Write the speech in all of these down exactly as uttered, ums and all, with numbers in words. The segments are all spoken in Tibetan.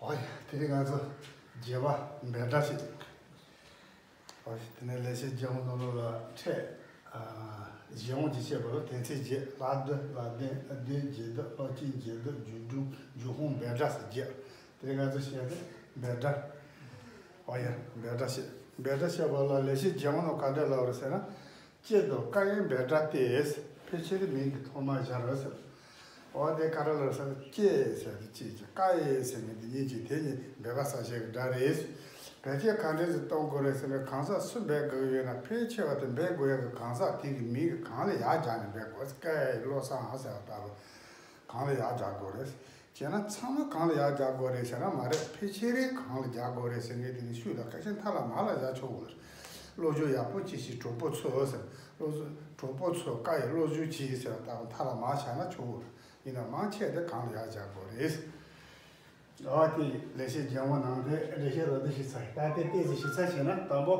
ཨོ་ཡ། དེ་རིང་ང་ཚོ་བརྒྱད་པ་འབོད་སྒྲ་ཞིག་ཨོ་ཡ། དེ་ནས་ལེགས་བཤད་ལྗོན་དབང་ནང་ལོགས་ལ་ཕྲད། ཨ། གཞན་དབང་གི་བཤད་པ་ལ་དོན་ཚན་བརྒྱད། ལྷག་བསྡུ། ལྷག་ལྡན། ཨ། བསྡུ་བྱེད་སྡུད། ལྷག་བཅས་བྱེད་སྡུད། རྒྱུད་སྒྲུང་། རྒྱུད་དཔོན། འབོད་སྒྲ་ཟེར་བརྒྱད། དེ་རིང་ང་ཚོ་བཤད་དེ་འབོད་སྒྲ། ཨོ་ཡ། འབོད་སྒྲ་བཤད། འབོད་སྒྲ་བཤད་པ་ལ་ལེགས་བཤད་ལྗོན་དབང་ནང་ག་འདྲ་ལབ་རེད་ཟེར་ན། ཀྱེ་དང་ཀ་ཡི་འབོད་སྒྲ་སྟེ། ཕལ་ཆེར་མིང་གི་ཐོག་མར་སྦྱར་རོ་ཟེར། འོ་དེ་ག་རེ་ལབ་ཟེར་ན། ཀྱེ་ཟེར་དེ་གཅིག་གིས། ཀ་ཡི་ཟེར་མཁན་དེ་གཉིས་ཀྱིས་དེ་གཉིས་འབོད་པ་གསལ་བྱེད་ཀྱི་སྒྲ་རེད། བེད་སྤྱོད་ག་འདྲ་ཞིག་གཏོང་དགོས་རེད་ཟེར་ན། གང་ཟག་སུ་འབོད་དགོས་ཡོད་ན། ཕལ་ཆེ་བ་དེ་འབོད་དགོས་ཡག་གི་གང་ཟག་དེ་གི་མིང་གི་གང་ལ་ཡར་སྦྱར་ནས་འབོད་དགོས། ཀ་ཡི་བློ་བཟང་ཟེར་བ་ལྟ་བུ་གང་ལ་ཡར་སྦྱར་དགོས་རེད། བྱས་ན་ཚང་མ་གང་ལ་ཡར་སྦྱར་དགོས་རེད་ཟེར་ན་མ་རེད། ཕལ་ཆེར་གང་ལ་སྦྱར་དགོས་རེད་ཟེར་མཁན་དེ་ནི་ཤུགས་དང་ཁ་ཤས་མཐའ་ལ་མར་ལ་སྦྱར་ཆོག་གི་རེད། བློ་སྦྱོང་ཡག་པོ་གྱིས་ཤིག་གྲོགས་པོ་ཚོ་ཟེར། བློ་གྲོགས་པོ་ཚོ་ཀ་ཡི་བློ་སྦྱོང་གྱིས་ཟེར་བ་ལྟ་བུ་མཐའ་ལ་མར་སྦྱར་ན་ཆོག་གི་རེད། ཡིན་ན་མང་ཆེ་དེ་གང་ལ་ཡར་སྦྱར་དགོས་རེད། ཨ་དེ་ལེགས་བཤད་ལྗོན་དབང་ནང་དེ་འགྲེལ་བཤད་རོབ་ཙམ་ཞིག་ཚར། ད་དེ་ཏོག་ཙམ་ཞིབ་ཚགས་བྱས་ན། དང་པོ་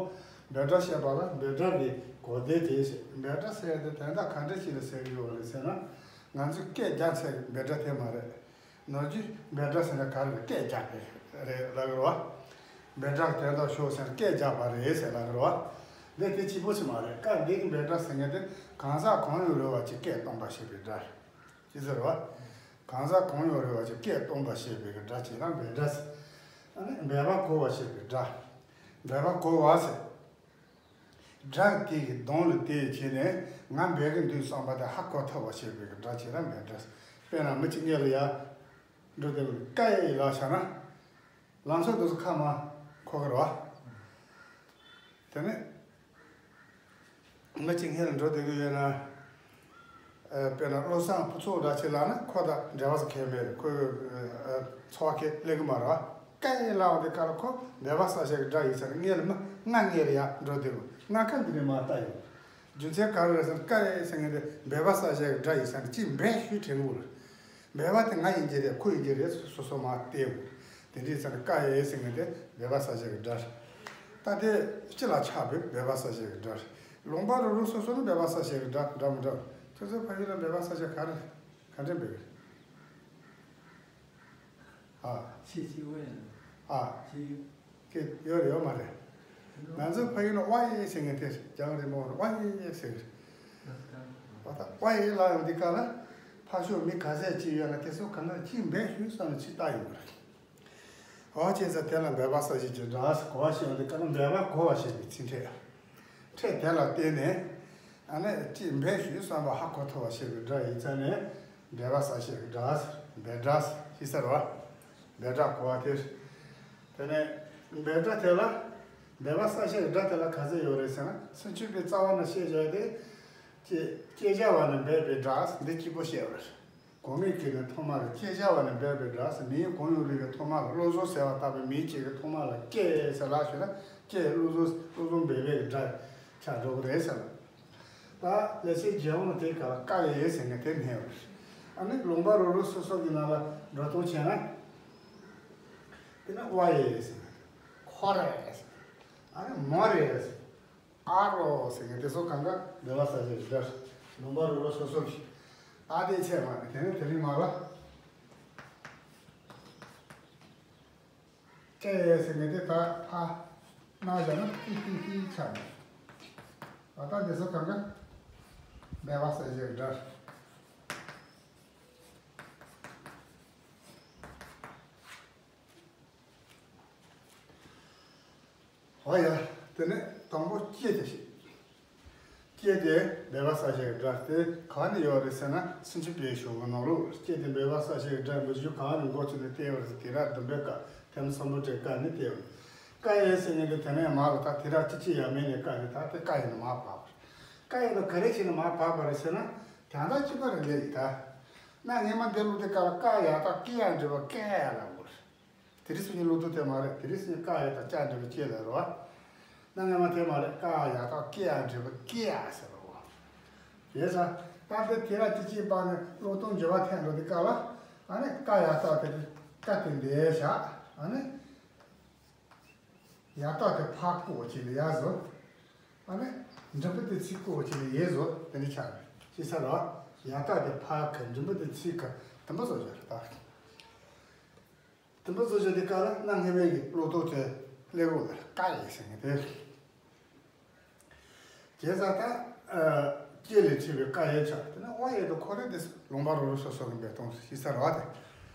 འབོད་སྒྲ་བཤད་པ་ལ་འབོད་སྒྲ་གི་གོ་དོན་དེ་བཤད། འབོད་སྒྲ་ཟེར་ཡ་དེ་དོན་དག་ག་འདྲ་ཞིག་ལ་ཟེར་གྱི་ཡོད་རེད་ཟེར་ན། ང་ཚོས་སྐད་རྒྱག་ཚད་འབོད་སྒྲ་དེ་མ་རེད། ནོར་གྱི་འབོད་སྒྲ་ཟེར་ན་ག་རེ་རེད། སྐད་རྒྱག་པ་རེད་ལབ་ཀྱི་རེད་བ། འབོད་སྒྲ་གི་དོན་དག་ཤོད་ཟེར་ན་སྐད་རྒྱག་པ་རེད་ཟེར་ལབ་ཀྱི་རེད་བ། འདི་དེ་གཅིག་པོ་ཞིག་མ་རེད། སྐབས་འདི་གི་འབོད་སྒྲ་ཟེར་མཁན་དེ་གང་ཟག་གང་ཡང་རུང་བ་ཅིག་སྐད་གཏོང་བར་བྱེད་པའི་སྒྲ་རེད། ཅི་ཟེར་བ། གང་ཟག་གང་ཡང་རུང་བ་ཅིག་སྐད་གཏོང་བར་བྱེད་པའི་སྒྲ་ཅིག་ལ་འབོད་སྒྲ་ཟེར། ཨ་ནི་འབོད་པ་གོ་བར་བྱེད་པའི་སྒྲ། འབོད་པ་གོ་བ་ཟེར། སྒྲ་དེ་གི་གདངས་ལ་བལྟས་བྱས་ནས་ང་འབོད་ཀྱི་འདུག་བསམ་པ་དེ་ཧ་གོ་ཐུབ་པ་བྱེད་པའི་སྒྲ་ཅིག་ལ་འབོད་སྒྲ་ཟེར། དཔེར་ན་མི་གཅིག་སྔོན་ལ་ཡར་འགྲོ་དུས་ཀ་ཡེ་ལབ་བྱས་ན། ལམ་སང་དུས་སུ་ཁ་མར་འཁོར་གི་རེད་བ། དེ་ནས་མི་གཅིག་སྔོན་ལ་འགྲོ་བསྡད་ཀྱི་ཡོད་ན། ཨ། དཔེར་ན་བློ་བཟང་ཕུན་ཚོགས་འདྲ་ཅིག་ལབ་ན་ཁོ་དང་འབྲེལ་བ་ཟེར་མཁན་མེད་རེད། ཁོའི་ཨ་འཚོ་བ་ཁས་ལེན་གྱི་མ་རེད་བ། ཀ་ཡེ་ལབ་པ་དེ་ག་ལ་ཁོ་འབོད་པ་གསལ་བྱེད་ཀྱི་སྒྲ་ཡིན་ས་རེད། སྔོན་ལ་མི་ང་སྔོན་ལ་ཡར་འགྲོ་བསྡད་ཀྱི། ང་ཁ་འདི་ནས་མར་ལྟ་ཡོང་། རྒྱུ་མཚན་ག་རེ་རེད་ཟེར་ན། ཀ་ཡེ་ཟེར་མཁན་དེ་འབོད་པ་གསལ་བྱེད་ཀྱི་སྒྲ་ཡིན་ས་རེད། གཅིག་འབོད་ཞུས་དྲན་གྱི་རེད། འབོད་པ་དེ་ང་ཡིན་གྱི་རེད། ཁོ་ཡིན་གྱི་རེད། སོ་སོ་མར་བལྟས་ཡོང་། དེ་འདྲ་ཡིན་ས་ན་ཀ་ཡེ་ཟེར་མཁན་དེ་འབོད་པ་གསལ་བྱེད་ཀྱི་སྒྲ་རེད། ད་དེ་སྤྱི་ལ་ཆགས་པའི་འབོད་པ་གསལ་བྱེད་ཀྱི་སྒྲ་རེད། ལུང་པ་རུ་རུ་སོ་སོ་ནི་འབོད་པ་གསལ་བྱེད་ཀྱི་སྒྲ་འདྲ་མི་འདྲ་རེད། ཁྱོད་ཚོའི་ཕ་ཡུལ་ལ་འབོད་པ་གསལ་བྱེད་ག་རེ་ག་འདྲ་འབོད་ཀྱི་རེད། ཨ། ཆེ་ཆེ་ཝེ། ཨ། ཆེ། ཀྱེ་ཡོད་རེད་ཡོད་མ་རེད། ང་ཚོའི་ཕ་ཡུལ་ལ་ཝ་ཡེ་ཟེར་མཁན་དེ་རྒྱང་རིང་མོ་ཝ་ཡེ་ཟེར། ཨ། ད་ཝ་ཡེ་ལབ་ཡོང་དུས་སྐབས་ལ། ཕར་ཕྱོགས་མི་ག་ཚད་ཅིག་ཡོད་ན་དེ་ཚོ་གང་ག་ཅིག་འབོད་ཞུས་བསམ་ནས་ཅིག་ལྟ་ཡོང་གི་རེད། འོ་བྱས་ཙང་དེ་ལ་འབོད་པ་གསལ་བྱེད་ཀྱི་སྒྲ་ཟེར། གོ་བ་ཞུས་ཡོང་དུས་སྐབས་ལ་འབོད་པ་གོ་བར་བྱེད་པའི་ཚིག་ཕྲད། ཕྲད་དེ་ལ་བརྟེན་ནས། ཨ་ནི་ཅིག་འབོད་ཞུས་བསམ་པ་ཧ་གོ་ཐུབ་པ་བྱེད་པའི་སྒྲ་ཡིན་ཙང་ནས། འབོད་པ་གསལ་བྱེད་ཀྱི་སྒྲ་ཟེར། འབོད་སྒྲ་ཟེར་ཟེར་བ། འབོད་སྒྲ་གོ་བ་དེ། དེ་ནས་འབོད་སྒྲ་དེ་ལ། འབོད་པ་གསལ་བྱེད་ཀྱི་སྒྲ་དེ་ལ་ག་ཚོད་ཡོད་རེད་ཟེར་ན། སུམ་ཅུ་པའི་རྩ་བ་ནས་བཤད་བྱས་ཏེ། ཀྱེ་ཀྱེ་བྱ་བ་ནས་འབོད་པའི་སྒྲ་འདི་གཅིག་པོ་བཤད་པ་རེད། གོང་མའི་གི་ནས་ཐོག་མ་ལ་ཀྱེ་བྱ་བ་ནས་འབོད་པའི་སྒྲ་ཟེར། མིང་གང་ཡང་རུང་བའི་ཐོག་མ་ལ། བློ་བཟང་ཟེར་བ་ལྟ་བུའི་མིང་གཅིག་གི་ཐོག་མ་ལ་ཀྱེ་ཟེར་ལབ་ཞུས་ན། ཀྱེ་བློ་བཟང་བློ་བཟང་འབོད་པའི་སྒྲ་ཆགས་འགྲོ་གི་རེད་ཟེར་ལ། ད་ལེགས་བཤད་ལྗོན་དབང་དེ་ག་ལ་ཀ་ཡེ་ཟེར་མཁན་དེ་མེད་པ་རེད། ཨ་ནི་ལུང་པ་རུ་རུ་སོ་སོ་གི་ནང་ལ་འགྲོ་སྟངས་བྱས་ན། དེ་ནི་ཝ་ཡེ་ཟེར། ཁོ་རེ་ཟེར། ཨ་ནི་མོ་རེ་ཟེར། ཨ་རོ་ཟེར་མཁན་དེ་ཚོ་གང་ག་འབོད་པ་གསལ་བྱེད་ཀྱི་སྒྲ། ལུང་པ་རུ་རུ་སོ་སོ་གི། ད་དེ་ཚད་མ་རེད། དེ་ནས་དེ་རིང་མ་ལ། ཀྱེ་ཟེར་མཁན་དེ་ད་ཕར་ནང་བཞག་ན་ཏི་ཏི་ཏི་ཆགས་ནས། ད་ལྟ་དེ་ཚོ་གང་ག་འབོད་པ་གསལ་བྱེད་ཀྱི་སྒྲ། འོ་ཡ། དེ་ནས་དང་པོ་ཀྱེ་དེ་བཤད། ཀྱེ་དེ་འབོད་པ་གསལ་བྱེད་ཀྱི་སྒྲ་དེ་གང་ནས་ཡོད་རེད་ཟེར་ན། སུམ་ཅུ་པའི་གཞུང་གི་ནང་ལོགས། ཀྱེ་དེ་འབོད་པ་གསལ་བྱེད་ཀྱི་སྒྲ་འབོད་ཚུལ་གང་ནས་འགོ་བཙུགས་ནས་བསྟན་པ་རེད་ཟེར། ཐེངས་རེ་བདུན་པའི་ཀ། ཐེངས་སམ་བྷོ་ཊའི་ཀ་ནས་བསྟན་པ། ཀ་ཡེ་ཟེར་མཁན་དེ་དེ་ནས་མར་ལ་ད་དེ་ར་ཅི་ཅི་ཡ་མེད་ནས་ཀ་ནས། ད་དེ་ཀ་ཡེ་ནས་མར་བབས་པ་རེད། ཀ་ཡེ་ནས་ག་རེ་བྱས་ནས་མར་བབས་པ་རེད་ཟེར་ན། དོན་དག་གཅིག་པ་རེད་འདི་ཡིན་ད། གནའ་སྔ་མ་འདི་ལོ་དེ་ཀ་ལ་ཀ་ཡ་བཏགས་ཀི་ཡ་འབྲི་བ་ཀེ་ཡ་ལབ་དགོས་རེད། དེ་རིང་སང་ཉིན་ཀློག་དུས་དེ་མ་རེད། དེ་རིང་སང་ཉིན་ཀ་ཡ་དང་ཀྱ་འབྲི་བ་ཀྱེ་ལ་རེད་བ། གནའ་སྔ་མ་དེ་མ་རེད། ཀ་ཡ་དང་ཀེ་ཡ་འབྲི་བ་ཀེ་ཡ་ཟེར་བ། ཡིན་ཙང་ད་ལྟ་དེ་ར་ཅི་ཅི་པ་ནས་ཀློག་སྟངས་འགྱུར་བ་ཐེབས་འགྲོ་དུས་སྐབས་ལ། ཨ་ནི་ཀ་ཡ་བཏགས་དེ་ཀ་དེ་འདི་བཞག་ཨ་ནི་ཡ་བཏགས་དེ་ཕར་བཀོག་བྱས་ནས་ཡ་བཟོ། ཨ་ནི་འགྲེང་བུ་དེ་ཚིག་བཀོག་བྱས་ནས་ཡེ་བཟོ། དེ་འདྲ་ཆགས་རེད། ཤེས་ཚར་བ། ཡ་བཏགས་དེ་ཕར་ཁ། འགྲེང་བུ་དེ་ཚིག་ཁ། དུམ་བུ་བཟོ་བཞག་རེད་ད། རིམ་པ་བཟོ་བྱ་དེ་ཀ་ལ་གནའ་སྔ་མའི་གི་ཀློག་རྡོག་དེ་ཀླད་ཀོར་ལ་ཀ་ཡེ་ཟེར་མཁན་དེ། བྱས་ཙང་ད་ཀྱེ་ལས་བྲིས་པའི་ཀ་ཡེ་ཆགས། དེ་ནས་ཨོ་ཡེ་དང་ཁོ་རེ་དེ་ལུང་པ་རོ་རོ་སོ་སོ་གི་འབད་སྟངས་ཤེས་ས་རེད་བ་དེ།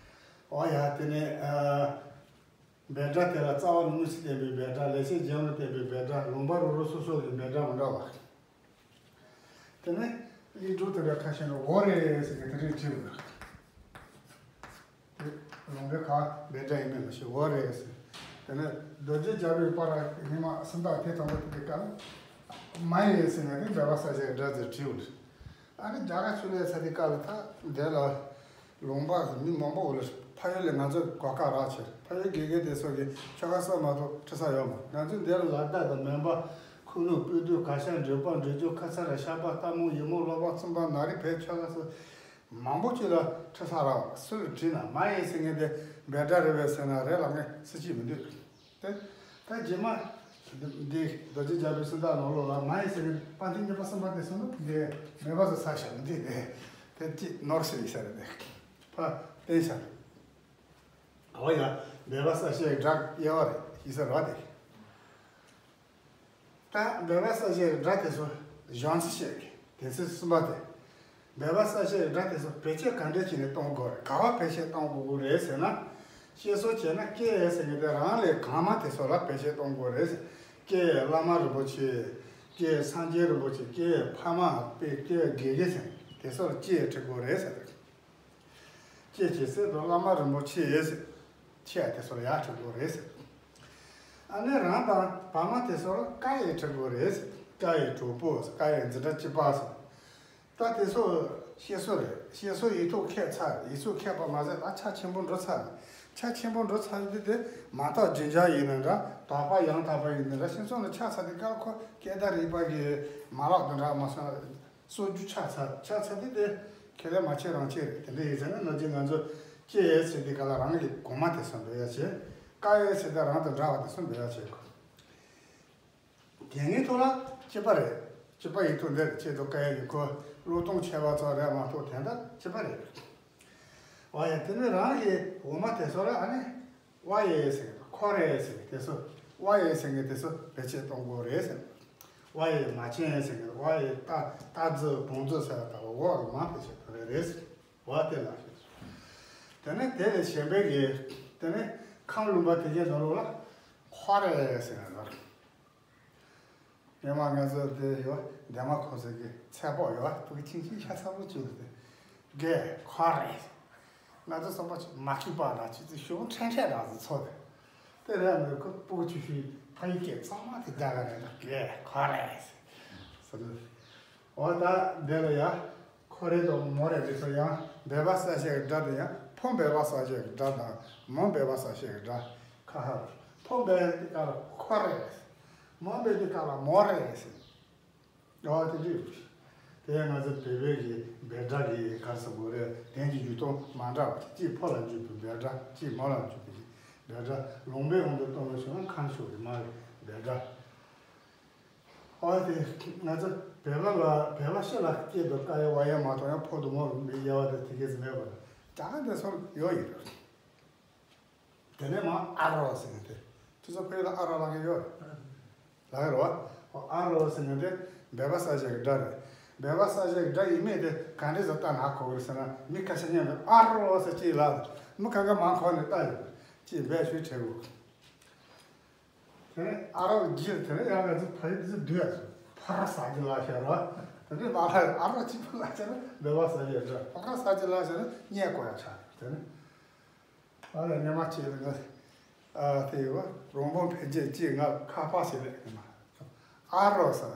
ཨོ་ཡ་དེ་ནས་འབོད་སྒྲ་དེ་ལ་རྩ་བ་ནས་དངོས་གཞི་བསྟན་པའི་འབོད་སྒྲ། ལས་བྱེད་རྒྱན་ལ་བསྟན་པའི་འབོད་སྒྲ། ལུང་པ་རོ་རོ་སོ་སོ་གི་འབོད་སྒྲ་མི་འདྲ་བ། དེ་ནས་ཀླད་ཀོར་དེ་འདྲ་ཁ་ཤས་ནས་འོ་རེད་ཟེར་གི་དེ་རིགས་བྲིས་པ་རེད། དེ་ལུང་པའི་ཁ་འབོད་སྒྲ་ཡིན་མིན་མི་ཤེས། འོ་རེད་ཟེར། དེ་ནས་རྡོ་རྗེ་རྒྱལ་པོའི་པར་ཉི་མ་སུམ་རྟགས་དེ་དང་པོ་དེ་ག་ལ་མ་ཡེ་ཟེར་ནས་དེ་འབོད་པ་གསལ་བྱེད་སྒྲ་དེ་བྲིས་པ་རེད། ཨ་ནི་རྒྱ་གར་ཆོས་ལུགས་ས་དེ་ག་ལ་ད་དེ་ལ། ལུང་པ་མི་མང་པོ་ལ་ཕ་ཡུལ་ལས་ང་ཚོ་གོ་སྐབས་རག་ཕྱིར། ཕ་ཡུལ་དགེ་རྒན་དེ་ཚོ་གི་ཆོལ་ཁ་སོགས་མ་གཏོགས་ཁྲིད་ས་ཡོད་མ་རེད། ང་ཚོ་འདིར་ལ་དྭགས་དང་མོན་པ། ཁུ་ནུ། སྤོས་བདུད། གར་ཞ། འབྲོག་པ། འབྲི་ཆུ། ཁ་ཚ་ར། ཤ་པ། རྟ་མོ། ཡི་མུག། ལོ་པ། ཚོང་པ། ན་རི་བལ། ཆོལ་ཁ་སོགས་མང་པོ་ཅིག་ལ་ཁྲིད་ས་རག། སུ་ལ་བྲིས་ན་མ་ཡེ་ཟེར་མཁན་དེ་འབོད་སྒྲ་རེད་པས་ཟེར་ན་རེད་ལབ་མཁན་སུ་གཅིག་མི་འདུག། དེ་ད་རྗེས་མ་འདི་རྡོ་རྗེ་རྒྱལ་པོའི་སུམ་རྟགས་ནང་ལོགས་ལ་མ་ཡེ་ཟེར་ནས་པར་ཐེངས་གཉིས་པ་གསུམ་པ་དེ་སོང་ན་འདི་མེད་པ་བཟོ་ཚར་ཤག་འདི་དེ་དེ་ཅི་ནོར་ཞིག་ཡིན་ས་རེད། དེ་ཕར་བསྟན་ཤག། འོ་ཡ། འབོད་པ་གསལ་བྱེད་སྒྲ་དབྱེ་བ་རེད་ཡིན་ས་རེད་བ་དེ། ད་འབོད་པ་གསལ་བྱེད་སྒྲ་དེ་ཚོ་གཞུང་ཚིག་བཤད་ཀྱི་དོན་ཚན་གསུམ་པ་དེ། འབོད་པ་གསལ་བྱེད་སྒྲ་དེ་ཚོ་བེད་སྤྱོད་ག་འདྲ་བྱས་ནས་གཏོང་དགོས་རེད། ག་པར་བེད་སྤྱོད་གཏོང་དགོས་རེད་ཟེར་ན། བཤད་སྲོལ་བྱས་ན་ཀྱེ་ཟེར་མཁན་དེ་རང་ལས་གོང་མ་དེ་ཚོ་ལ་བེད་སྤྱོད་གཏོང་དགོས་རེད་ཟེར། ཀྱེ་བླ་མ་རིན་པོ་ཆེ། ཀྱེ་སངས་རྒྱས་རིན་པོ་ཆེ། ཀྱེ་ཕ་མ་དཔེ། ཀྱེ་དགེ་རྒན་ཟེར་དེ་ཚོ་ལ་ཀྱེ་བྲི་དགོས་རེད་ཟེར། ཀྱེ་ཀྱེ་ཟེར་དུས་བླ་མ་རིན་པོ་ཆེ་ཟེར། ཆེ་དེ་ཚོ་ལ་ཡར་བྲི་དགོས་རེད་ཟེར། ཨ་ནི་རང་དང་བར་མ་དེ་ཚོ་ལ་ཀ་ཡེ་བྲི་དགོས་རེད་ཟེར། ཀ་ཡེ་གྲོགས་པོ་ཟེར། ཀ་ཡེ་འཛིན་གྲྭ་གཅིག་པ་ཟེར། ད་དེ་ཚོ་བཤད་སྲོལ་རེད། བཤད་སྲོལ་ཡིག་ཐོག་འཁེལ་ཚར་རེད། ཡིག་ཚོགས་འཁེལ་པ་མ་ཟད་ད་ཆ་ཆེན་པོ་འགྲོ་ཚར་རེད། ཆ་ཆེན་པོ་འགྲོ་ཚར་རེད་དེ། མ་དག་རྒྱུན་འཆར་ཡིན་ན་འདྲ། དག་པ་ཡང་དག་པ་ཡིན་ན་འདྲ། ཁྱེད་ཚོ་ནི་ཆ་ཚང་དེ་ག་ཁོ་སྐད་བརྡ་རིག་པ་གི་མ་ལག་དང་འདྲ་མ་སོང་། སྲོལ་རྒྱུན་ཆགས་ཚར། ཆགས་ཚར་དེ་དེ་ཁས་ལེན་མ་བྱེད་རང་བྱེད་རེད། དེ་འདྲ་ཡིན་ཟེར་ན་ནོར་གྱི་ང་ཚོ་ཀྱེ་ཟེར་དེ་ག་ལ་རང་གི་གོང་མ་དེ་ཚོ་འབོད་ཡ་བྱེད། ཀ་ཡེ་ཟེར་དེ་རང་དང་འདྲ་བ་དེ་ཚོ་འབོད་ཡ་བྱེད་དགོས། དེ་ངའི་ཐོག་ལ་གཅིག་པ་རེད། གཅིག་པ་ཡིན་དུས་འདིར་ཆེད་དུ་ཀ་ཡེ་ཡིན་ཁོ་བློས་གཏོང་བྱས་པ་ཚོ་རེད་མ་གཏོགས་དེ་འདྲ་གཅིག་པ་རེད། འོ་ཡ། དེ་ནས་རང་གི་འོག་མ་དེ་ཚོ་ལ་ཨ་ནི་ཝ་ཡེ་ཟེར་གི་ཁོ་རེ་ཟེར་གི་དེ་ཚོ། ཝ་ཡེ་ཟེར་གི་དེ་ཚོ་བེད་སྤྱོད་གཏོང་དགོས་རེད་ཟེར། ཝ་ཡེ་མ་ཅན་ཟེར་གི། ཝ་ཡེ་ཏ་ཏ་ཛི་བོང་ཛི་ཟེར་བ་དང་འོག་གི་མ་བེད་སྤྱོད་གཏོང་རེད་ཟེར། འོ་དེ་ལ་ཞེས། དེ་ནས་དེ་ལས་གཞན་པའི་གི་དེ་ནས་ཁམས་ལུང་པ་དེ་གའི་ནང་ལོགས་ལ་ཁོ་རེ་ཟེར་ནས་ལབ། སྔོན་མ་ང་ཚོ་དེ་ཡོད། འདན་མ་ཁོ་ཚོ་གི་ཚལ་པོ་ཡོད། སྤུ་གུ་ཆུང་ཆུང་ཤ་ཚ་པོ་ཅིག་ལ་དེ་གས་ཁོ་རེ། ང་ཚོ་བསམ་པ་ཅིག་མ་ཁུག་པ་ལ་ཆུ་ཚོད་ཤོག་ཁྲེང་ཁྲེང་རང་ཚོ་ཚོ་དེ། དེ་རེད་མོད་ཁོ་སྤུ་གུ་ཆུང་ཆུང་ཕ་ཡུལ་སྐད་གཙང་མ་དེ་རྒྱ་གར་རེད་ལ་གས་ཁོ་རེ་ཟེར། འོ་ད་འདི་ལ་ཡ། ཁོ་རེ་དང་མོ་རེ་དེ་ཚོ་ཡང་འབོད་པ་གསལ་བྱེད་ཀྱི་སྒྲ་དེ་ཡང་ཕོ་འབོད་པ་གསལ་བྱེད་ཀྱི་སྒྲ་དང་མོ་འབོད་པ་གསལ་བྱེད་ཀྱི་སྒྲ་ཁ་ཁ་རེད། ཕོ་འབོད་དེ་ག་ལ་ཁོ་རེ། མོ་འབོད་དེ་ག་ལ་མོ་རེ་ཟེར། འོ་དེ་འདྲ་ཡོད། དེ་ཡང་ང་ཚོ་བོད་པའི་གི་འབོད་སྒྲ་གི་ག་རེ་ཟེར་དགོས་རེད། དོན་གྱི་འཇུག་སྟངས་མ་འདྲ་བ། གཅིག་ཕོ་ལ་འཇུག་པའི་འབོད་སྒྲ། གཅིག་མོ་ལ་འཇུག་པའི་འབོད་སྒྲ། ལུང་པའི་དབང་དུ་གཏོང་བའི་ཕྱོགས་ན་ཁམས་ཕྱོགས་ཀྱི་མ་གི་འབོད་སྒྲ། འོ་དེ་ང་ཚོ་བོད་པ་ལ་བོད་པ་སྤྱི་ལ་སྐད་དུ་ཀ་ཡེ་ཝ་ཡེ་མ་གཏོགས་ཡང་ཕོ་དང་མོ་མི་དབྱེ་བ་དེ་དེ་གས་མེད་པ་རེད། ད་ག་འདི་ཚོ་ཡོད་ཡིན་རེད། དེ་ནས་མ་ཨ་རོ་ཟེར་ནས་དེ་དུས་ཚོད་ཕ་ཡུལ་ལ་ཨ་རོ་ལབ་མཁན་ཡོད་རེད། ལབ་ཡོད་རེད་བ། ཨ་རོ་ཟེར་ནས་དེ་འབོད་པ་གསལ་བྱེད་ཀྱི་སྒྲ་རེད། འབོད་པ་གསལ་བྱེད་ཀྱི་སྒྲ་ཡིན་མིན་དེ་ག་འདྲས་སུ་ལྟ་ན་གོ་གི་རེད་ཟེར་ན། མི་ཁ་ཤས་སྙན་པའི་ཨ་རོ་ཟེར་གཅིག་ལབ། མི་གང་ག་མང་ཁོག་ནས་ལྟ་ཡོད་རེད། གཅིག་འབོད་ཤུགས་བྱེད་དགོས། དེ་ནས་ཨ་རོ་བརྒྱུད་དེ་ནས་ཡང་ང་ཚོ་ཕ་ཡུལ་དུ་བསྡུས་ཡ་ཕོ་ར་ཟ་རྒྱུ་ལ་ཤར་བ། དེ་ནས་མ་ལ་ཨ་རོ་གཅིག་པུ་ལ་ཤར་ན་འབོད་པ་གསལ་བྱེད་སྒྲ། ཕོ་ར་ཟ་རྒྱུ་ལ་ཤར་ན་སྙན་གོ་ཡ་ཆགས། དེ་ནས་ཨ་རོ་སྙན་མ་བྱས་ལ་ང་ཨ་དེ་ཡོད་རོང་པོ་འཕེན་བྱེད་ཅིག་ང་ཁ་པ་ཞིག་ལས་ང་ཨ་རོ་ཟ།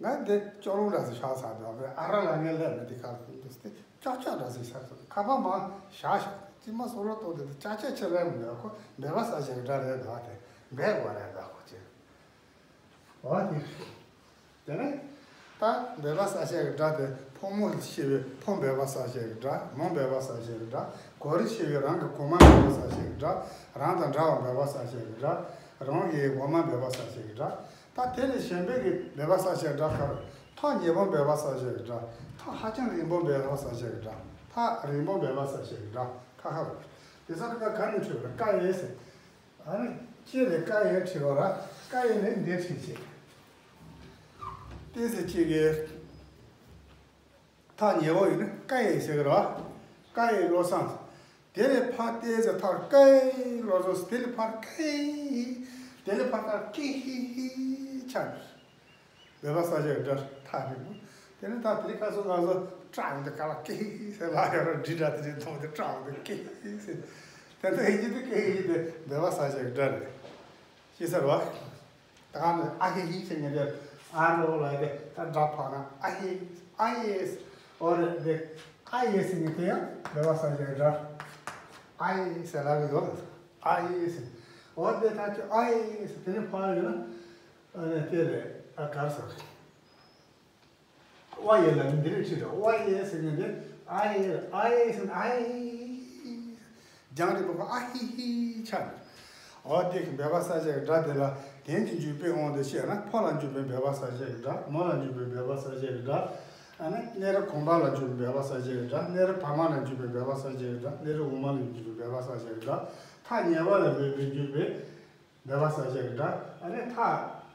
ང་འདི་ཅོག་རོང་འདྲ་ཟིག་ཤག་ཟ་འདུག་བས། ཨ་རོ་ལབ་མཁན་ལས་མི་འདི་ག་རེ་འདུག་ཟེར་ཏེ་ཅོག་ཅོག་འདྲ་ཟིག་ཤག་ཟེར། ཁ་པ་མ་བཞག་ཤག་ཅི་མ་སོ་རོ་གཏོང་དེ་ཅག་ཅག་ཆེ་རེད་མི་འདུག་ཁོ་འབོད་པ་གསལ་བྱེད་ཀྱི་སྒྲ་རེད་འདུག་དེ་འབོད་དགོས་རེད་འདུག་ཁོ་ཅི། འོ་དེ། དེ་ནས་ད་འབོད་པ་གསལ་བྱེད་ཀྱི་སྒྲ་དེ་ཕོ་མོ་ཞེས་པའི་ཕོ་འབོད་པ་གསལ་བྱེད་ཀྱི་སྒྲ། མོ་འབོད་པ་གསལ་བྱེད་ཀྱི་སྒྲ། གོ་རིམ་ཞེས་པའི་རང་གི་གོང་མ་འབོད་པ་གསལ་བྱེད་ཀྱི་སྒྲ། རང་དང་འདྲ་བ་འབོད་པ་གསལ་བྱེད་ཀྱི་སྒྲ། རང་གི་འོག་མ་འབོད་པ་གསལ་བྱེད་ཀྱི་སྒྲ། ད་དེ་ལས་གཞན་པའི་གི་འབོད་པ་གསལ་བྱེད་སྒྲ་ཁག་རེད། ཐག་ཉེ་པོ་འབོད་པ་གསལ་བྱེད་སྒྲ། ཐག་ཧ་ཅང་རིང་པོ་འབོད་པ་གསལ་བྱེད་སྒྲ། ཐག་རིང་པོ་འབོད་པ་གསལ་བྱེད་སྒྲ་ཁག་ཁག་རེད། དེ་ཚོ་ཀ་ག་ནས་བྲིས་པ་རེད། ཀ་ཡེ་ཟེར། ཨ་ནི་ཅེ་ལས་ཀ་ཡེ་བྲིས་པ་ར། ཀ་ཡེ་ནས་འདི་བྲིས་བྱས། ཏེ་ཟེར་གཅིག་གི། ཐག་ཉེ་བོ་ཡིན་ན་ཀ་ཡེ་ཟེར་གི་རེད་བ། ཀ་ཡེ་བློ་བཟང་། དེ་ལས་ཕར་ཏེ་ཟེར་ཐག་ཀ་ཡེ་བློ་བཟང་། དེ་ལས་ཕར་ཀ་ཡེ། དེ་ལས་ཕར་ཐག་ཀེ་ཧི་ཧི་ཆགས་ནས། འབད་པ་གསལ་བྱེད་ཀྱི་སྒྲ་ཐག་རིང་པོ། དེ་ནས་ད་དེ་རིང་ཁ་སང་ང་ཚོ་སྐྲག་འདི་ག་ལ་ཀེ་ཧི་ཧི་ཟེར་ལབ་ཡོད་ར། འབྲི་སྒྲ་དེ་རིང་མཐོང་དེ་སྐྲག་འདི་ཀེ་ཧི་ཧི་ཟེར། དེ་ཚོ་ཧི་ཅི་དེ་ཀེ་ཧི་ཧི་དེ་འབད་པ་གསལ་བྱེད་ཀྱི་སྒྲ་རེད། ཤེས་ཚར་བ། ད་ག་ནས་ཨ་ཧི་ཧི་ཟེར་ཉན་དེ་ཨ་རོ་ལ་དེ་ད་སྒྲ་ཕག་ན་ཨ་ཧི་ཨ་ཡེ་ཨོ་རེད་དེ། ཨ་ཡེ་ཟེར་ཉན་དེ་ཡང་འབད་པ་གསལ་བྱེད་ཀྱི་སྒྲ། ཨ་ཡེ་ཟེར་ལབ་ཡོད། ཨ་ཡེ་ཟེར། འོ་དེ་ད་ཅི་ཨ་ཡེ་ཟེར་དེ་ནས་ཕར་ཡོད་ན། ཨ་ནི་དེ་ལས་ཨ་གར་ཟེར། ཝ་ཡེ་ལ་འདི་རེད་ཁྲིད་དོ། ཝ་ཡེ་ཟེར་ནས་འདི་ཨ་ཡེ་ཨ་ཡེ་ཟེར་ཨ་ཡེ། རྒྱང་རིང་པོ་ཁོ་ཨ་ཧི་ཧི་ཆགས་ནས། འོ་དེ་གི་འབད་པ་གསལ་བྱེད་ཀྱི་སྒྲ་དེ་ལ་དོན་གྱི་འཇུག་པའི་དབང་དུ་བཤད་ན། ཕོ་ལ་འཇུག་པའི་འབད་པ་གསལ་བྱེད་ཀྱི་སྒྲ། མོ་ལ་འཇུག་པའི་འབད་པ་གསལ་བྱེད་ཀྱི་སྒྲ། ཨ་ནི་གནས་རབས་གོང་མ་ལ་འཇུག་པའི་འབད་པ་གསལ་བྱེད་ཀྱི་སྒྲ། གནས་རབས་བར་མ་ལ་འཇུག་པའི་འབད་པ་གསལ་བྱེད་ཀྱི་སྒྲ། གནས་རབས་འོག་མ་ལ་འཇུག་པའི་འབད་པ་གསལ་བྱེད་ཀྱི་སྒྲ། ཐག་ཉེ་བ་ལ་འབད་པའི་འཇུག་པའི་འབད་པ་གསལ་བྱེད་ཀྱི་སྒྲ། ཨ་ནི་ཐག་